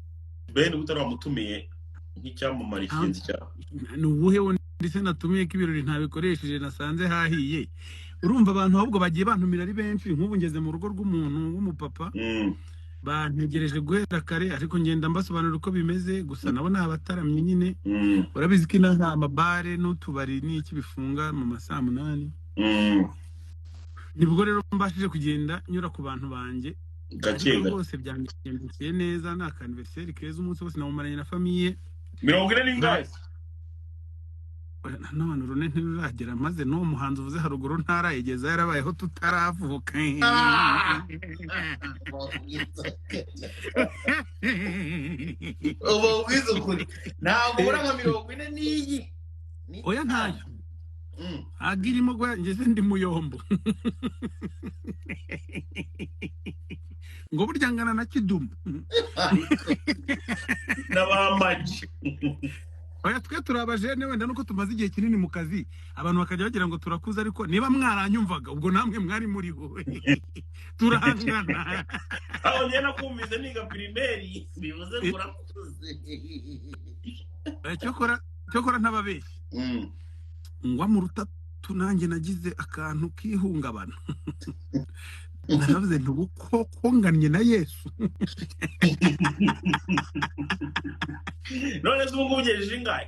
Ben, utari wamutumiye nk'icyamamare kigenzi cyawe. Ni uwuhe wundi se natumiye ko ibirori ntabikoresheje, nasanze hahiye? Urumva abantu ahubwo bagiye bantumira ari benshi. Nk'ubu ngeze mu rugo rw'umuntu w'umupapa, bantegereje guhera kare, ariko ngenda mbasobanurira uko bimeze. Gusa nabo ni abataramye nyine. Urabizi ko inaha amabare n'utubari n'iki bifunga mu ma saa 8. Nibwo rero mbashije kugenda nyura ku bantu banjye. Gake Ariko gake. rwose byangendekeye neza, ni aka anniversaire keza, umunsi wose nawumaranye na famille. 42? None urune ntiruragera, maze n'uwo muhanzi uvuze haruguru ntarayigeza, yarabayeho tutaravuka. Ubu ubwiza ukuri, ntabwo ubura nka 40 n'iyi. Oya, ntayo. Ntabwo irimo guhera ngeze ndi muyombo, ngo burya ngana na Kidumu. N'abamagi. Oya, twe turi abajene, wenda nuko tumaze igihe kinini mu kazi, abantu bakajya bagira ngo turakuze, ariko niba mwaranyumvaga ubwo namwe mwari muriho, turangana. Aho njye nakumvise niga primaire, Bivuze ngo urakuze. Oya, cyokora ntababeshyi, ngwa mu rutatu nanjye nagize akantu k'ihungabana, naravuze nti ubu koko ngannye na Yesu. None se ubu ngubu ugejeje ingahe?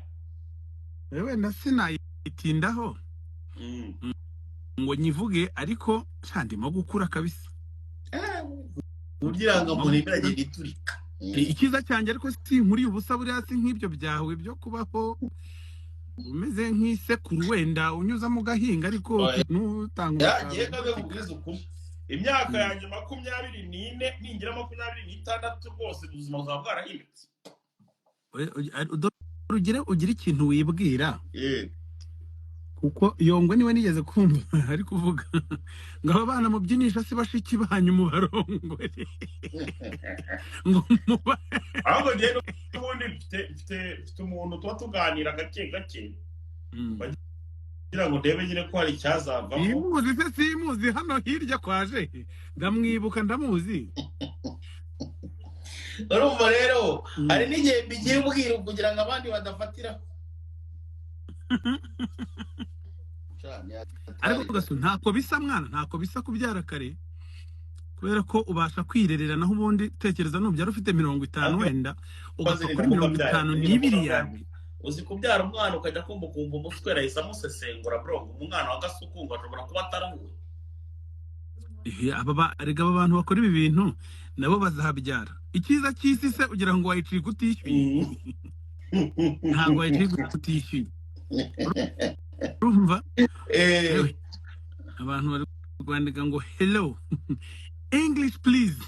Wenda sinayitindaho ngo nyivuge, ariko sha ndimo gukura kabisa. Uburyo irangamuntu irimo iragenda iturika. Icyiza cyanjye ariko si nkuriye ubusa, buriya si nk'ibyo byawe byo kubaho umeze nk'isekuru, wenda unyuzamo ugahinga ariko Oya. n'utanga Yagiye umusaruro kabe ufatika. Nkubwize ukuri, imyaka yanjye 24, ningira 26 rwose ubuzima buzaba bwarahindutse. Oya, dore ugire ikintu wibwira, kuko Yongwe niwe nigeze kumva ari kuvuga ngo aba bana mubyinisha si bashiki banyu, mubarongore ngo muba Ahubwo njyewe n'ubundi mfite umuntu tuba tuganira gake gake kugira ngo ndebe nyine ko hari icyazavamo. Simuzi se? Simuzi hano hirya kwaje, ndamwibuka, ndamuzi. Urumva rero hari n'igihe mbigira ubwiru kugira ngo abandi badafatira. Ariko gaso ntako bisa mwana, ntako bisa kubyara kare, kubera ko ubasha kwirerera. Naho ubundi tekereza nubyara ufite 50, wenda ugapfa kuri 52 yawe. Uzi kubyara umwana ukajya kumva ukumva umuswera ahise amusesengura, bro, ngo umwana wa Gasuku ngo ashobora kuba atari uwe. Erega aba bantu bakora ibi bintu nabo bazabyara. Icyiza cy'isi se ugira ngo wayicika utishyuye? Ntabwo wayicika utishyuye, urumva? Yewe, abantu bari kwandika ngo "Hello, English please,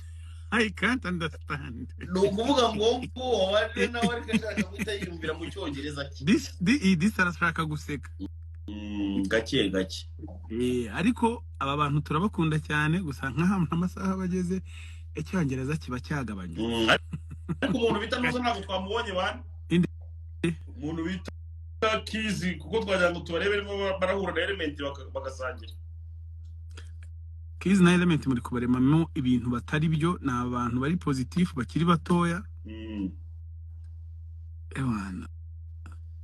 I can't understand." Ni ukuvuga ngo nguwo waje nawe ariko ashaka guhita yiyumvira mu Cyongereza cye. This arashaka guseka. Gake gake. Ariko aba bantu turabakunda cyane, gusa nk'ahantu amasaha bageze Icyongereza kiba cyagabanyutse. Ariko umuntu bita Nuza ntabwo twamubonye bana. Inde? Umuntu bita Kizi, kuko twagira ngo tubarebe barimo barahura na Element bagasangira. Kizi na Element muri kubaremamo ibintu batari byo, ni abantu bari positif, bakiri batoya. Ewana,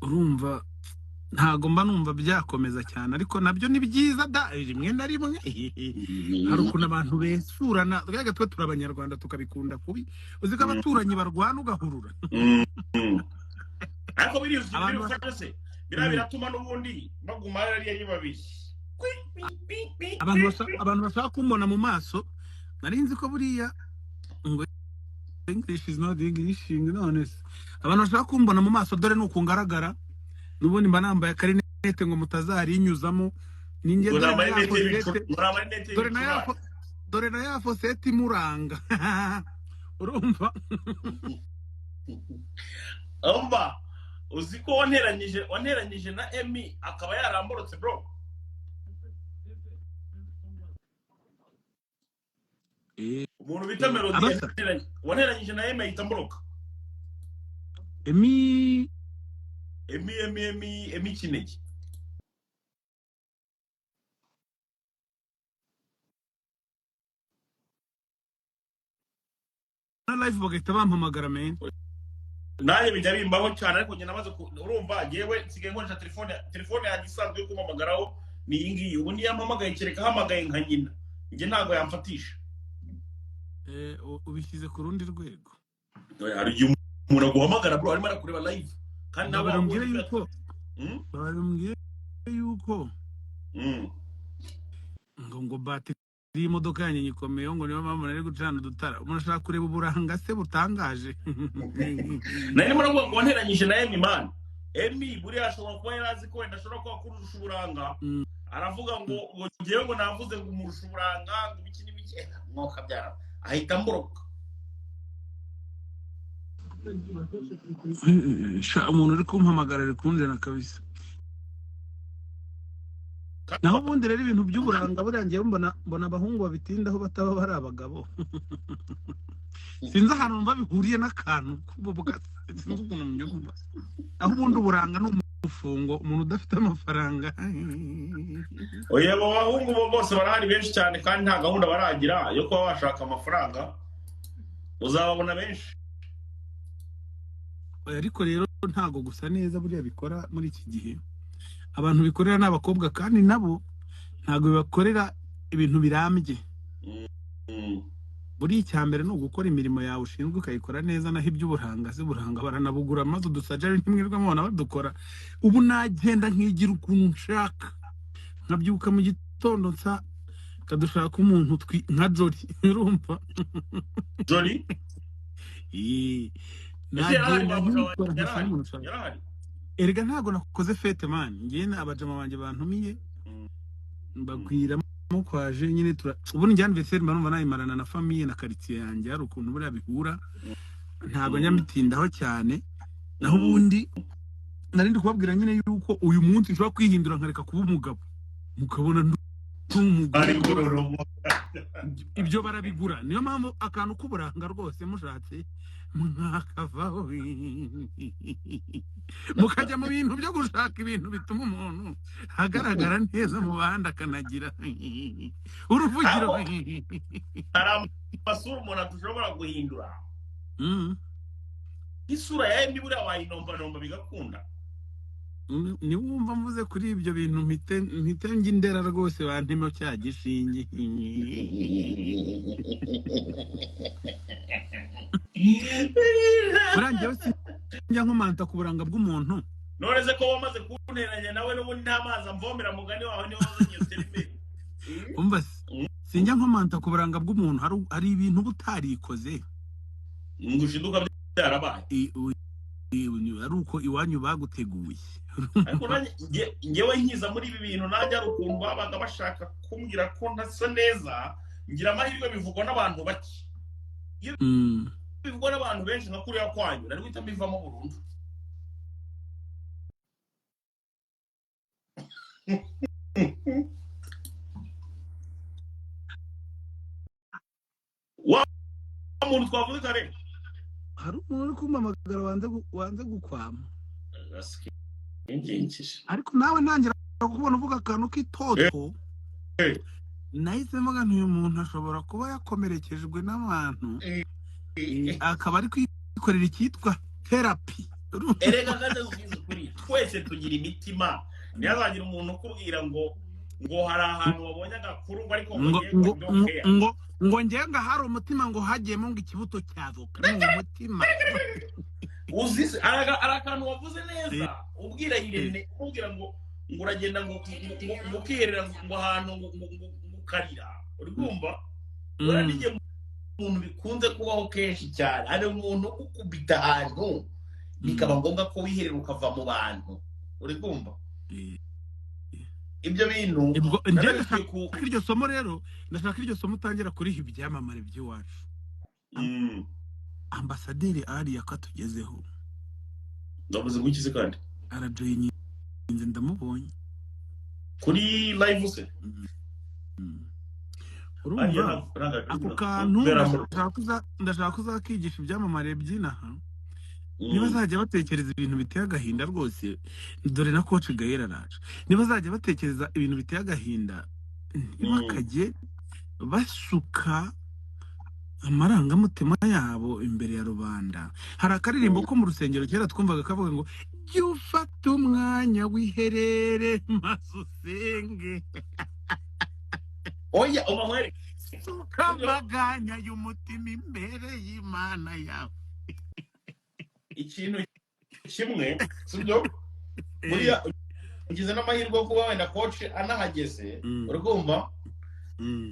urumva Ntago mba numva byakomeza cyane, ariko nabyo ni byiza da, rimwe na rimwe hari ukuntu abantu besurana. Twebwe twe turi Abanyarwanda, tukabikunda kubi. Uzi ko abaturanyi barwana ugahurura. Ariko biri Abantu biri se biriya biratuma n'ubundi baguma hariya ari babiri. Abantu bashaka kumbona mu maso, nari nzi ko buriya ngo "English is not English". None se abantu bashaka kumbona mu maso, dore ni uku ngaragara. N'ubundi mba nambaye akarinete ngo mutazarinyuzamo. Ninjye Ngo ni dore na ya amarinete y'ibicu, fosete ngo ni amarinete dore na ya y'ibicurane. Dore na ya fosete imuranga, urumva? Umva, uzi ko wanteranyije na Emi akaba yaramborotse, bro? Umuntu bita Melody Abasa wanteranyije na Emi ahita amboroka. Emi? Emi, Emi, Emi, Emi Kinege. Na live bagahita bampamagara, men. Nanjye bijya bimbaho cyane, ariko njye namaze urumva yewe nsigaye nkoresha telefone yanjye isanzwe yo kumpamagaraho ni iyi ngiyi. Ubu niyo yampamagaye, kereka ahamagaye nka nyina, njye ntabwo yamfatisha. Ubishyize ku rundi rwego. Oya, hari igihe umuntu aguhamagara, bro, arimo arakureba live kandi nawe Babara wabonye umbwire ko yuko babara umbwire yuko ngo batiri y'imodoka yanjye nyikomeyeho, ngo niyo mpamvu nari gucana udutara. Umuntu ashaka kureba uburanga se butangaje. Nari ndimo navuga ngo wanteranyije na Emi, man. Emi buriya ashobora kuba yari azi ko wenda ashobora kuba akurusha uburanga. Aravuga ngo ngewe ngo navuze ngo umurusha uburanga, ngo ibiki n'ibiki. Mwuka byara ahita amboroka. Sha, umuntu uri kumpamagara ari kunjena kabisa. Naho ubundi rero ibintu by'uburanga buriya ngewe mbona abahungu babitindaho bataba bari abagabo. Sinzi ahantu numva bihuriye n'akantu k'ububwa, sinzi ukuntu mbyumva. Aho ubundi uburanga ni umufungo, umuntu udafite amafaranga. Oya, abo bahungu bo bose barahari benshi cyane, kandi nta gahunda baragira yo kuba bashaka amafaranga, uzababona benshi. Oya, ariko rero ntago gusa neza buriya bikora muri iki gihe. Abantu bikorera ni abakobwa, kandi nabo ntago bibakorera ibintu birambye. Buriya icya mbere ni ugukora imirimo yawe ushinzwe ukayikora neza. Naho iby'uburanga si uburanga, baranabugura maze udusajari ntimwirirwa mubona badukora. Ubu nagenda nkigira ukuntu nshaka, nkabyuka mu gitondo nsa kadushaka umuntu nka Jori, urumva? Jolly. Ii, Ese yarahari nagenda wa mugabo? nkikora nkasa Yarahari? n'umuntu nshaka. Yarahari? Erega ntabwo nakoze fête, man. Ngewe n'abajama banjye bantumiye mbagwiramo kwaje nyine tura. Ubundi njye anniversaire mba numva nayimarana na famille na quartier yanjye. Hari ukuntu buriya bihura, ntabwo njya mbitindaho cyane. Naho ubundi nari ndi kubabwira nyine yuko uyu munsi nshobora kwihindura nkareka kuba umugabo, mukabona ndi umugore. Ariko ururuma. Ibyo barabigura. Niyo mpamvu akantu k'uburanga rwose mushatse mwakavaho, mukajya mu bintu byo gushaka ibintu bituma umuntu agaragara neza mu bandi, akanagira uruvugiro. Ariko hari amasura umuntu adashobora guhindura. Isura ya Emi buriya wayinombanomba bigakunda. Niwumva mvuze kuri ibyo bintu mpite njya indera rwose, bantemo cya gishinge. Buriya njyewe sinjya nkomanta ku buranga bw'umuntu. None se ko wamaze kunteranya nawe, n'ubundi nta mazi amvomera, mugani wawe niwe wazanye iyo terime. Umva se, sinjya nkomanta ku buranga bw'umuntu. Hari ibintu uba utarikoze. Ngo ushiduka byarabaye. Ari uko iwanyu baguteguye. Ariko nanjye ngewe nkiza muri ibi bintu, nanjye hari ukuntu babaga bashaka kumbwira ko ntasa neza. Ngira amahirwe bivugwa n'abantu bake. Iyo bivugwa n'abantu benshi nka kuriya kwanyu, nari guhita mbivamo burundu. Wa muntu twavuze kare. Hari umuntu uri kumpamagara wanze gukwama. Ariko nawe ntangira kubona uvuga akantu k'itoto, nahise mvuga nti uyu muntu ashobora kuba yakomerekejwe n'abantu, akaba ari kwikorera icyitwa therapy. Erega ngaze nkubwize ukuri, twese tugira imitima. Ntihazagira umuntu ukubwira ngo hari ahantu wabonye agakuru ngo ariko ngo ngo ngiye ngo ngo don't care. Ngo ngewe hari umutima ngo hagiyemo ngo ikibuto cy'avoka ni umutima. Uzi se, hari akantu wavuze neza ubwira Irene, umubwira ngo uragenda ngo ukiherera ngo ahantu ngo ukarira, uri kumva? Uriya n'igihe umuntu bikunze kubaho kenshi cyane, hari umuntu ukubita ahantu bikaba ngombwa ko wiherera ukava mu bantu, uri kumva? Ibyo bintu Ubwo njye narabikuye ku ndashaka iryo somo rero, ndashaka iryo somo utangira kuriha ibyamamare by'iwacu. Ambasaderi Ariya ko atugezeho. Ndavuze ngo iki se kandi? Arajoyininze, ndamubonye. Kuri live se? Urumva ako kantu ndashaka kuzakigisha ibyamamare by'inaha, ntibazajya batekereza ibintu biteye agahinda rwose. Dore na coach Gael araje. Ntibazajya batekereza ibintu biteye agahinda, ntibakajye basuka amarangamutima yabo imbere ya rubanda. Hari akaririmbo ko mu rusengero kera twumvaga kavuga ngo: "Jya ufata umwanya wiherere maze usenge." Oya, uba nkwereke. Suka amaganya y'umutima imbere y'Imana yawe. Ikintu kimwe, sibyo? Buriya ugize n'amahirwe yo kuba wenda coach anahageze. Uri kumva?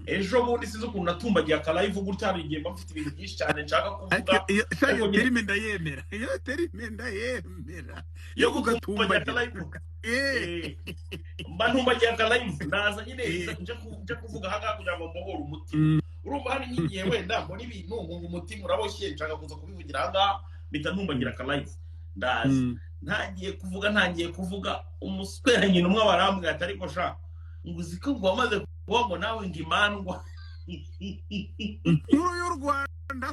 Ejo bundi sinzi ukuntu natumbagiye akalive gutya. Hari igihe mba mfite ibintu byinshi cyane nshaka kuvuga. Ariko iyo sha Ariko iyo nyine terime ndayemera, iyo terime ndayemera. Yo yo gutumbagira kugatumbagira. Akalive. Mba ntumbagiye akalive, ndaza nyine nje kuvuga ahangaha kugira ngo mbohore umutima. Urumva, hari nk'igihe wenda mbona ibintu nkumva umutima uraboshye, nshaka kuza kubivugira ahangaha, mpita ntumbagira akalive, ndaza. Ntangiye kuvuga, umuswera nyina umwe barambwira ati: "Ariko sha," ngo uzi ko ngo wamaze kuba ngo nawe ngo imandwa. Inkuru y'u Rwanda.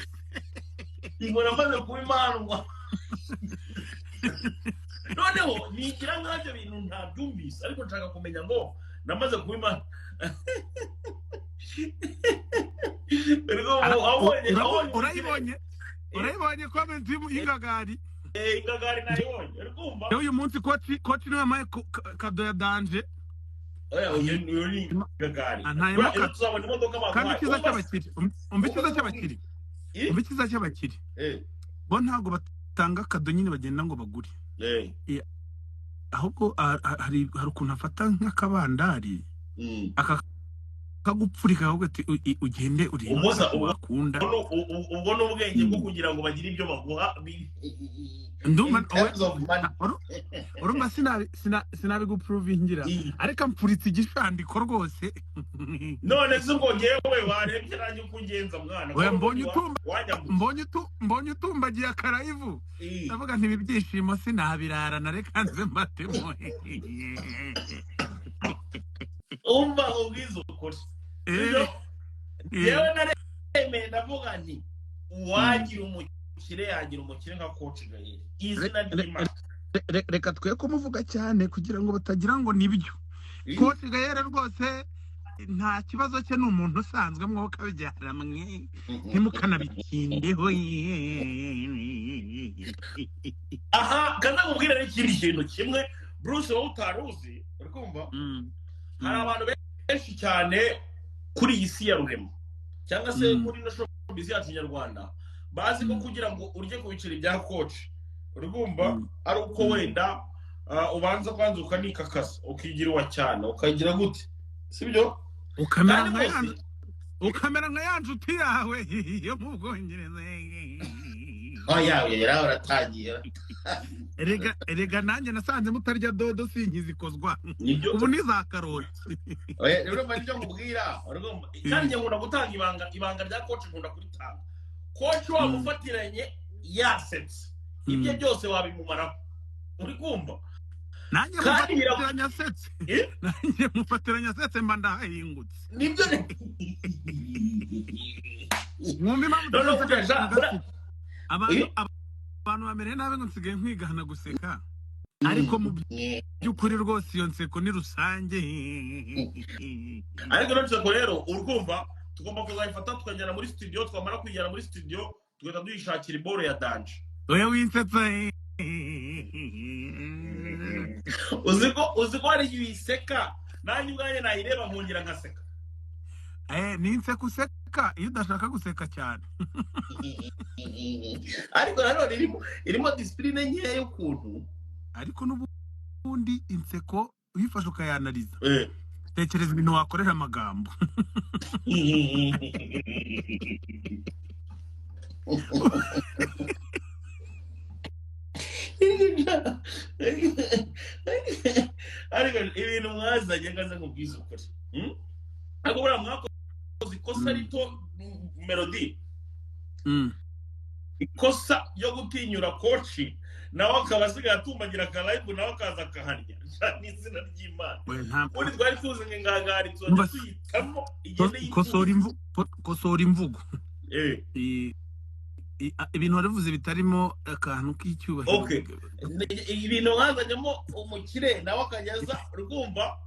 Ngo namaze kuba imandwa. Noneho nigira nk'ibyo bintu ntabyumvise, ariko nshaka kumenya ngo namaze kuba imandwa. Wabonye Urayibonye comment y'ingagari? Ingagari nayibonye, uri kumva? Rero uyu munsi coach niwe wampaye kado ya danger. Oya, uyu ni ingagari. Ah, ntayemo Buriya ejo kado. tuzabona imodoka Kandi baguhaye. icyiza Umva se, cy'abakire, umva icyiza umva se cy'abakire, Eh? umva icyiza cy'abakire, bo ntabwo batanga kado nyine bagenda ngo bagure. Ahubwo hari ukuntu afata nk'akabandari akakagupfurika, ahubwo ati: "Ugende urebe Umuza, ako wakunda." Ubwo ni ubwenge bwo kugira ngo bagire ibyo baguha. Ndumva In terms of money. Urumva sinabiguprovingira, ariko ampfuritse igishandiko rwose. None se ubwo ngewe warebye nanjye uko ugenza, mwana? Oya, Ko mbonye wanyambutse. Mbonye utumbagiye akalive, ndavuga nti: "Ibi byishimo sinabirarana, reka nze mbatemo." Umva ubwiza ukuri. Sibyo? Yewe, naremeye, ndavuga nti uwagira umukire yagira umukire nka coach Gael, izina ry'Imana. Reka twe kumuvuga cyane kugira ngo batagira ngo nibyo. Coach Gael rwose nta kibazo cye, ni umuntu usanzwe, mwuka bibyara mwe ntimukanabitindeho. Aha kaza nkubwire rero ikindi kintu kimwe, Bruce, wowe utari uzi, uri kumva? Hari abantu benshi cyane kuri iyi si ya rurema cyangwa se muri ino showbiz yacu nyarwanda bazi ko kugira ngo urye ku biceri bya coach, uri kumva, ari uko wenda ubanza kwanza ukanikakasa, ukigira uwa cyane, ukagira gute, sibyo? Ukamera Kandi nka ya bose ukamera nka ya nshuti yawe yo mu Bwongereza. Oya, oya, yari uratangiye. Erega nanjye nasanze mutarya dodo, sinkizikozwa. Nibyo. Ubu ni za karoti. Oya, rero urumva nibyo nkubwira. Urumva? Kandi njye nkunda gutanga ibanga, ibanga rya coach nkunda kuritanga. Coach wamufatiranye yasetse, ibye byose wabimumaraho, uri kumva? Nanjye Kandi mufatiranye asetse. Eh? Nanjye mufatiranye asetse, mba ndahahingutse. Nibyo. Mwumva impamvu Noneho tutaseka burya guseka. Abantu Eh? abantu bamereye nabi ngo nsigaye nkwigana guseka, ariko mu by'ukuri rwose iyo nseko ni rusange. Ariko ino nseko rero, urumva, tugomba kuzayifata tukajyana muri studio, twamara kuyijyana muri studio tugahita tuyishakira iboro ya danger. Oya, winsetsa. Uzi ko hari igihe uyiseka, nanjye ubwanjye nayireba nkongera nkaseka. Ni inseko useka iyo udashaka guseka cyane. Ariko nanone irimo discipline nkeya y'ukuntu. Ariko n'ubundi inseko uyifashe ukayanariza, tekereza ibintu wakorera amagambo. Ariko ibintu mwazanye, ngaze nkubwize ukuri. Ariko buriya mwakoze ikosa rito, Melody, ikosa ryo gutinyura coach, nawe akaba asigaye atumbagira akalive, nawe akaza akaharya n'izina ry'Imana. We, nta Ubundi twari tuzi ngo ingangari tuzajya Umva, tuyitamo igende. Kosora imvugo. Ibintu warivuze bitarimo akantu k'icyubahiro. Okay. Ibintu mwazanyemo umukire, nawe akajya aza urumva,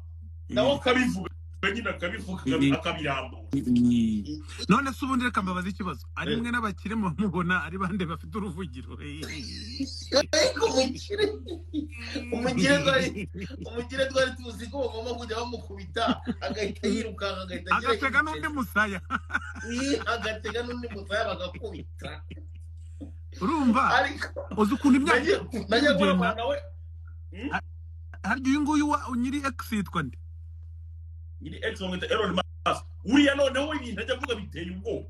nawe akabivuga nyine, akabivuga, akabirambura. None se ubundi reka mbabaze ikibazo: ari mwe n'abakire mubona ari bande bafite uruvugiro? Ariko umukire twari tuzi ko bagomba kujya bamukubita agahita yirukanka, agahita agira agatega n'undi musaya. Agatega n'undi musaya bagakubita. Urumva, ariko uzi ukuntu imyaka nagiye iri kugenda. kubona nawe. Harya uyu nguyu wa nyiri X yitwa nde? Nyiri X bamwita Elon Musk. Uriya noneho ibintu ajya avuga biteye ubwoba.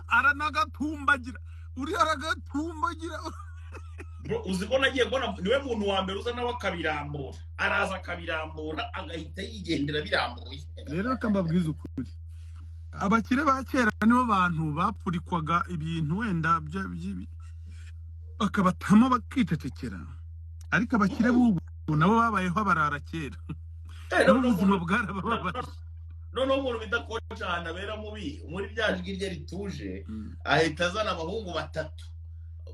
Aranagatumbagira, uriya aragatumbagira. Bro, uzi ko nagiye kubona niwe muntu wa mbere uza nawe akabirambura, araza akabirambura, agahita yigendera birambuye. Rero reka mbabwize ukuri, abakire ba kera nibo bantu bapfurikwaga ibintu wenda bakabatamo bakicecekera, ariko abakire b'ubu nabo babayeho barara kera, nabo noneho ubuzima bwarabababaje. Noneho umuntu bita coach, ahantu abera mubi muri rya jwi rye rituje, ahita azana abahungu batatu.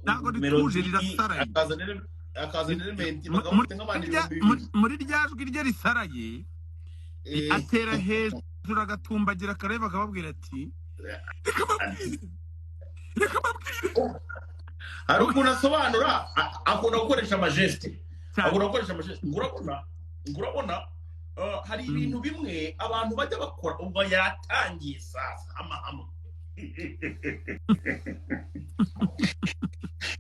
Ntabwo rituje, Melody, rirasaraye. Akazana Element, bakamufite nk'abantu 2000. Muri rya jwi rye risaraye, atera hejuru agatumbagira akareba, akababwira ati: "Reka mbabwire, reka mbabwire." Hari ukuntu asobanura, akunda gukoresha amagestes. Cyane. Akunda gukoresha amagestes. Ngo urabona hari ibintu bimwe abantu bajya bakora. Ubwo yatangiye sasa amahamo.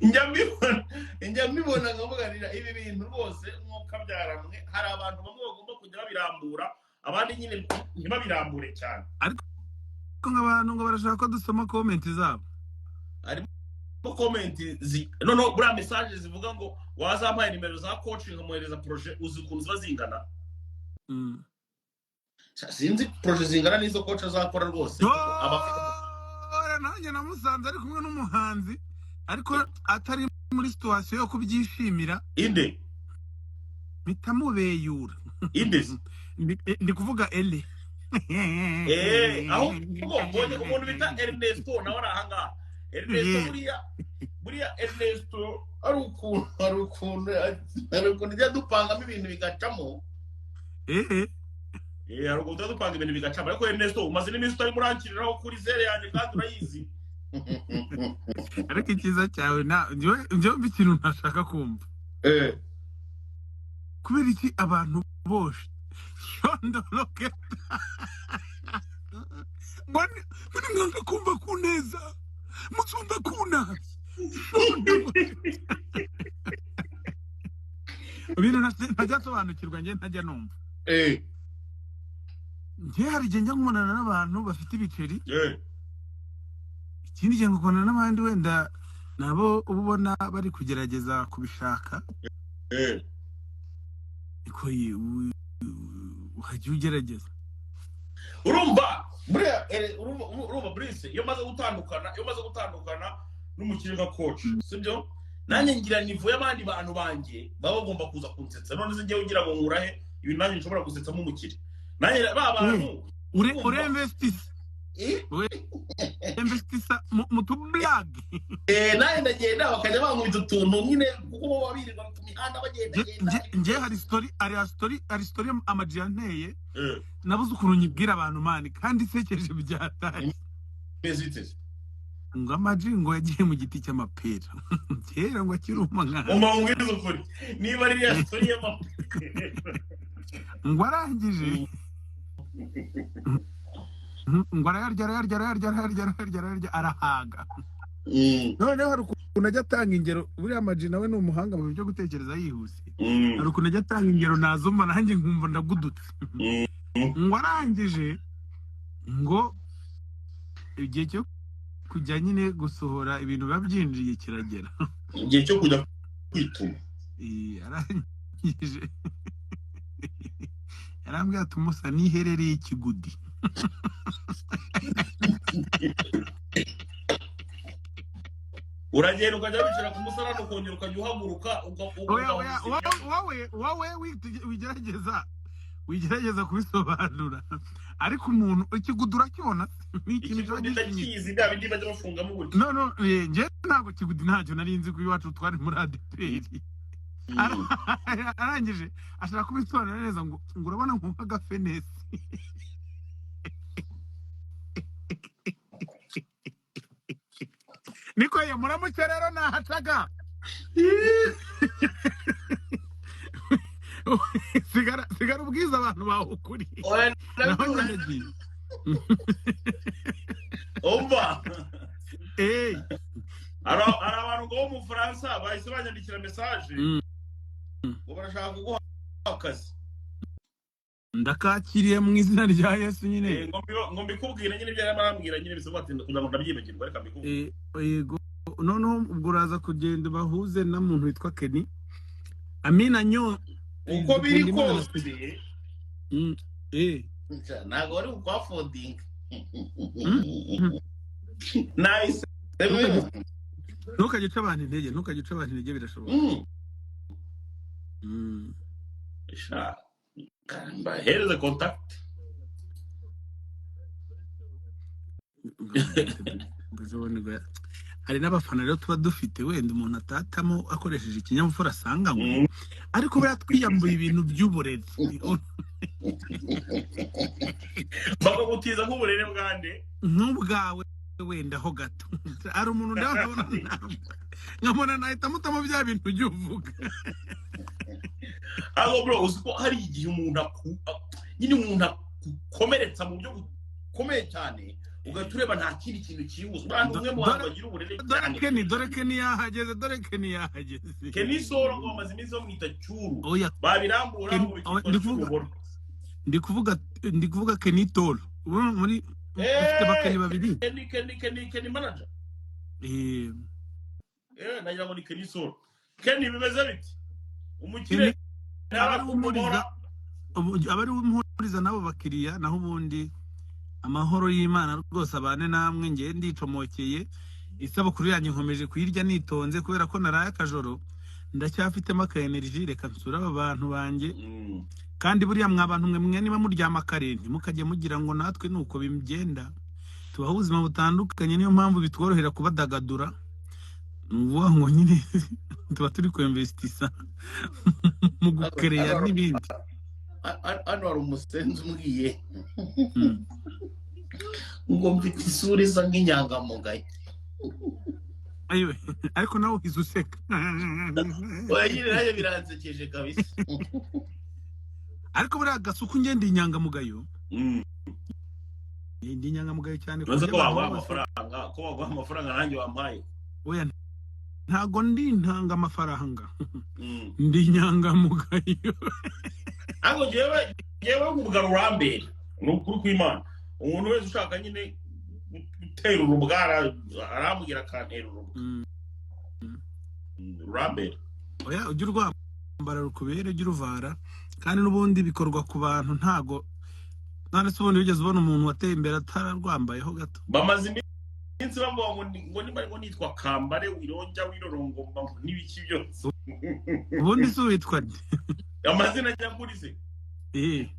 Njya mbibona nkavuganira ibi bintu rwose nk'uko byaramwe. Hari abantu bamwe bagomba kujya babirambura, abandi nyine ntibabirambure cyane. Ariko nk'abantu ngo barashaka ko dusoma comment zabo. Harimo comment noneho buriya message zivuga ngo wazampaye nimero za coach nkamwohereza projet, uzi ukuntu ziba zingana? Sinzi projet zingana n'izo coach azakora rwose. Dore nanjye namusanze ari kumwe n'umuhanzi, ariko atari muri situation yo kubyishimira. Inde? Mpita mubeyura. Inde se? Ndi kuvuga ele. Ahubwo mbonye umuntu bita Ernesto, nawe ari ahangaha, Ernesto. Buriya Ernesto hari ukuntu ujya dupangamo ibintu bigacamo. Hari ukuntu tujya dupanga ibintu bigacamo, ariko Ernesto, umaze n'iminsi utari murankiriraho kuri Zelle yanjye kandi urayizi. Ariko icyiza cyawe na njyewe mva ikintu ntashaka kumva. Kubera iki abantu bose shondoroke ngo muri mwanga kumva ku neza, muzumva ku nabi? Shondoroke. Ibintu ntajya nsobanukirwa, njye ntajya numva. Njye hari igihe njya nkubonana n'abantu bafite ibiceri, ikindi gihe nkubonana n'abandi wenda nabo uba ubona bari kugerageza kubishaka. Niko wajya ugerageza. Urumva buriya, urumva Brice, iyo maze gutandukana n'umukire nka coach, sibyo, nanjye ngira niveau y'abandi bantu banjye baba bagomba kuza kunsetsa. None se njyewe ugira ngo nkura he ibintu nanjye nshobora gusetsamo umukire? Nanjye ba bantu urumva? Uremvestisa investisa mu tublague. Nanjye ndagenda bakajya bankubita utuntu nyine, kuko bo baba birirwa ku mihanda bagenda genda. Nje hari story amaji yanteye, nabuze ukuntu nyibwira abantu, man, kandi isekeje byataye. Bimeze bite se? Ngo Amaji ngo yagiye mu giti cy'amapera kera ngo akiri umwana. Umva mubwize ukuri, niba ari iriya story y'amapera. Ngo arangije ngo arayarya, arayarya, arayarya, arayarya, arayarya, arayarya, arahaga. Noneho hari ukuntu ajya atanga ingero, buriya Amaji nawe ni umuhanga mu byo gutekereza yihuse. Hari ukuntu ajya atanga ingero nazumva nanjye nkumva ndagudutse. Ngo arangije ngo igihe cyo kujya nyine gusohora ibintu biba byinjiye kiragera. Igihe cyo kujya kwituma. Arangije yarambwira ati: "Umusa niherereye ikigudi." Uragenda ukajya wicara ku musarani, ukongera ukajya uhaguruka. Oya, oya, wowe wigerageza kubisobanura, ariko umuntu ikigudi urakibona, ni ikintu kiba Ikigudi gishinyitse. Ndakizi, bya bindi bajya bafungamo gutya. No, njye ntabwo kigudi ntacyo nari nzi, ko iwacu twari muri ADEPR. Arangije ashaka kubisobanura neza ngo urabona nk'agafenesi. Niko ye muramuke rero nahacaga. Sigara ubwiza abantu bawe ukuri. Oya, naho ndabikora. njye ndagiye. Umva. Hari abantu ngo bo mu Bufaransa bahise banyandikira message ngo barashaka kuguha akazi. Ndakakiriye mu izina rya Yesu nyine. Ngo mbikubwire nyine ibyo yarimo arambwira nyine, bisaba ati kugira ngo ndabyibagirwa, reka mbikubwire. Yego, noneho ubwo uraza kugenda bahuze na muntu witwa Kenny Amina nyo. Uko biri Dukunda Imana. kose. Ntabwo wari bukwafodinga. Nahise Ntukajye uca abantu intege, ntukajye uca abantu intege, birashoboka. Sha, mbahereze contact. Hari n'abafana rero tuba dufite wenda umuntu atatamo akoresheje ikinyabupfura asanganywe, ariko buriya twiyambuye ibintu by'uburezi. Bakagutiza nk'uburere bwande? Nk'ubwawe wenda ho gato. Hari umuntu ndabona nkabona nahita mutamo bya bintu ujya uvuga. Ahubwo bro, uzi ko hari igihe umuntu nyine umuntu akukomeretsa mu buryo bukomeye cyane, ugahita ureba nta kindi kintu cyihuse. Buriya ni umwe mu bantu bagira uburere Dore cyane. Kenny, dore Kenny yahageze, dore Kenny yahageze. Kenny Solo ngo bamaze iminsi bamwita Cyuru. Oya. Babirambura Kenny ngo oya, bikitwa ndi kuvuga Cyuruhoro. Ndi kuvuga Kenny Tolo. Ubu muri dufite bakeni babiri. Kenny manager. Eh. Nagira ngo ni Kenny Solo. Kenny, bimeze bite, umukire? Kenny aba ari we umuriza, aba ari we umuhuriza n'abo bakiriya. Naho ubundi amahoro y'Imana rwose abane namwe. Ngewe ndicomokeye, isabukuru yanjye nkomeje kuyirya nitonze kubera ko naraye akajoro, ndacyafitemo aka energy. Reka nsure aba bantu banjye. Kandi buriya mwa bantu mwe niba muryama kare, ntimukajye mugira ngo natwe ni uko bigenda. Tubaho ubuzima butandukanye, niyo mpamvu bitworohera kubadagadura. Ni ukuvuga ngo nyine tuba turi kwemvesitisa mu gukereya n'ibindi. Hano hari umusenzi umbwiye ngo mfite isura isa nk'inyangamugayo. Ayiwe, ariko nawe uhize useka. Oya nyine, nanjye biransekeje kabisa. Ariko buriya Gasuku, njye ndi inyangamugayo. Ndi inyangamugayo cyane ku Uzi buryo ko abantu baguha bose amafaranga, ko baguha amafaranga nanjye wampaye. Oya, ntago ndi intanga amafaranga, ndi inyangamugayo. Ariko njyewe nkuvuga rurambere, ni ukuri kw'Imana, umuntu wese ushaka nyine gutera urubwa arambwira akantera urubwa. Rurambere. Oya, ujye urwambara rukubere, ujye uruvara, kandi n'ubundi bikorwa ku bantu. Ntago none se ubundi wigeze ubona umuntu wateye imbere atararwambayeho gato? Bamaze iminsi bavuga ngo ngo niba ngo nitwa Kambare Wironja Wirorongomba ngo n'ibiki byose. Ubundi se witwa nde? Amazina nyakuri se? Eh.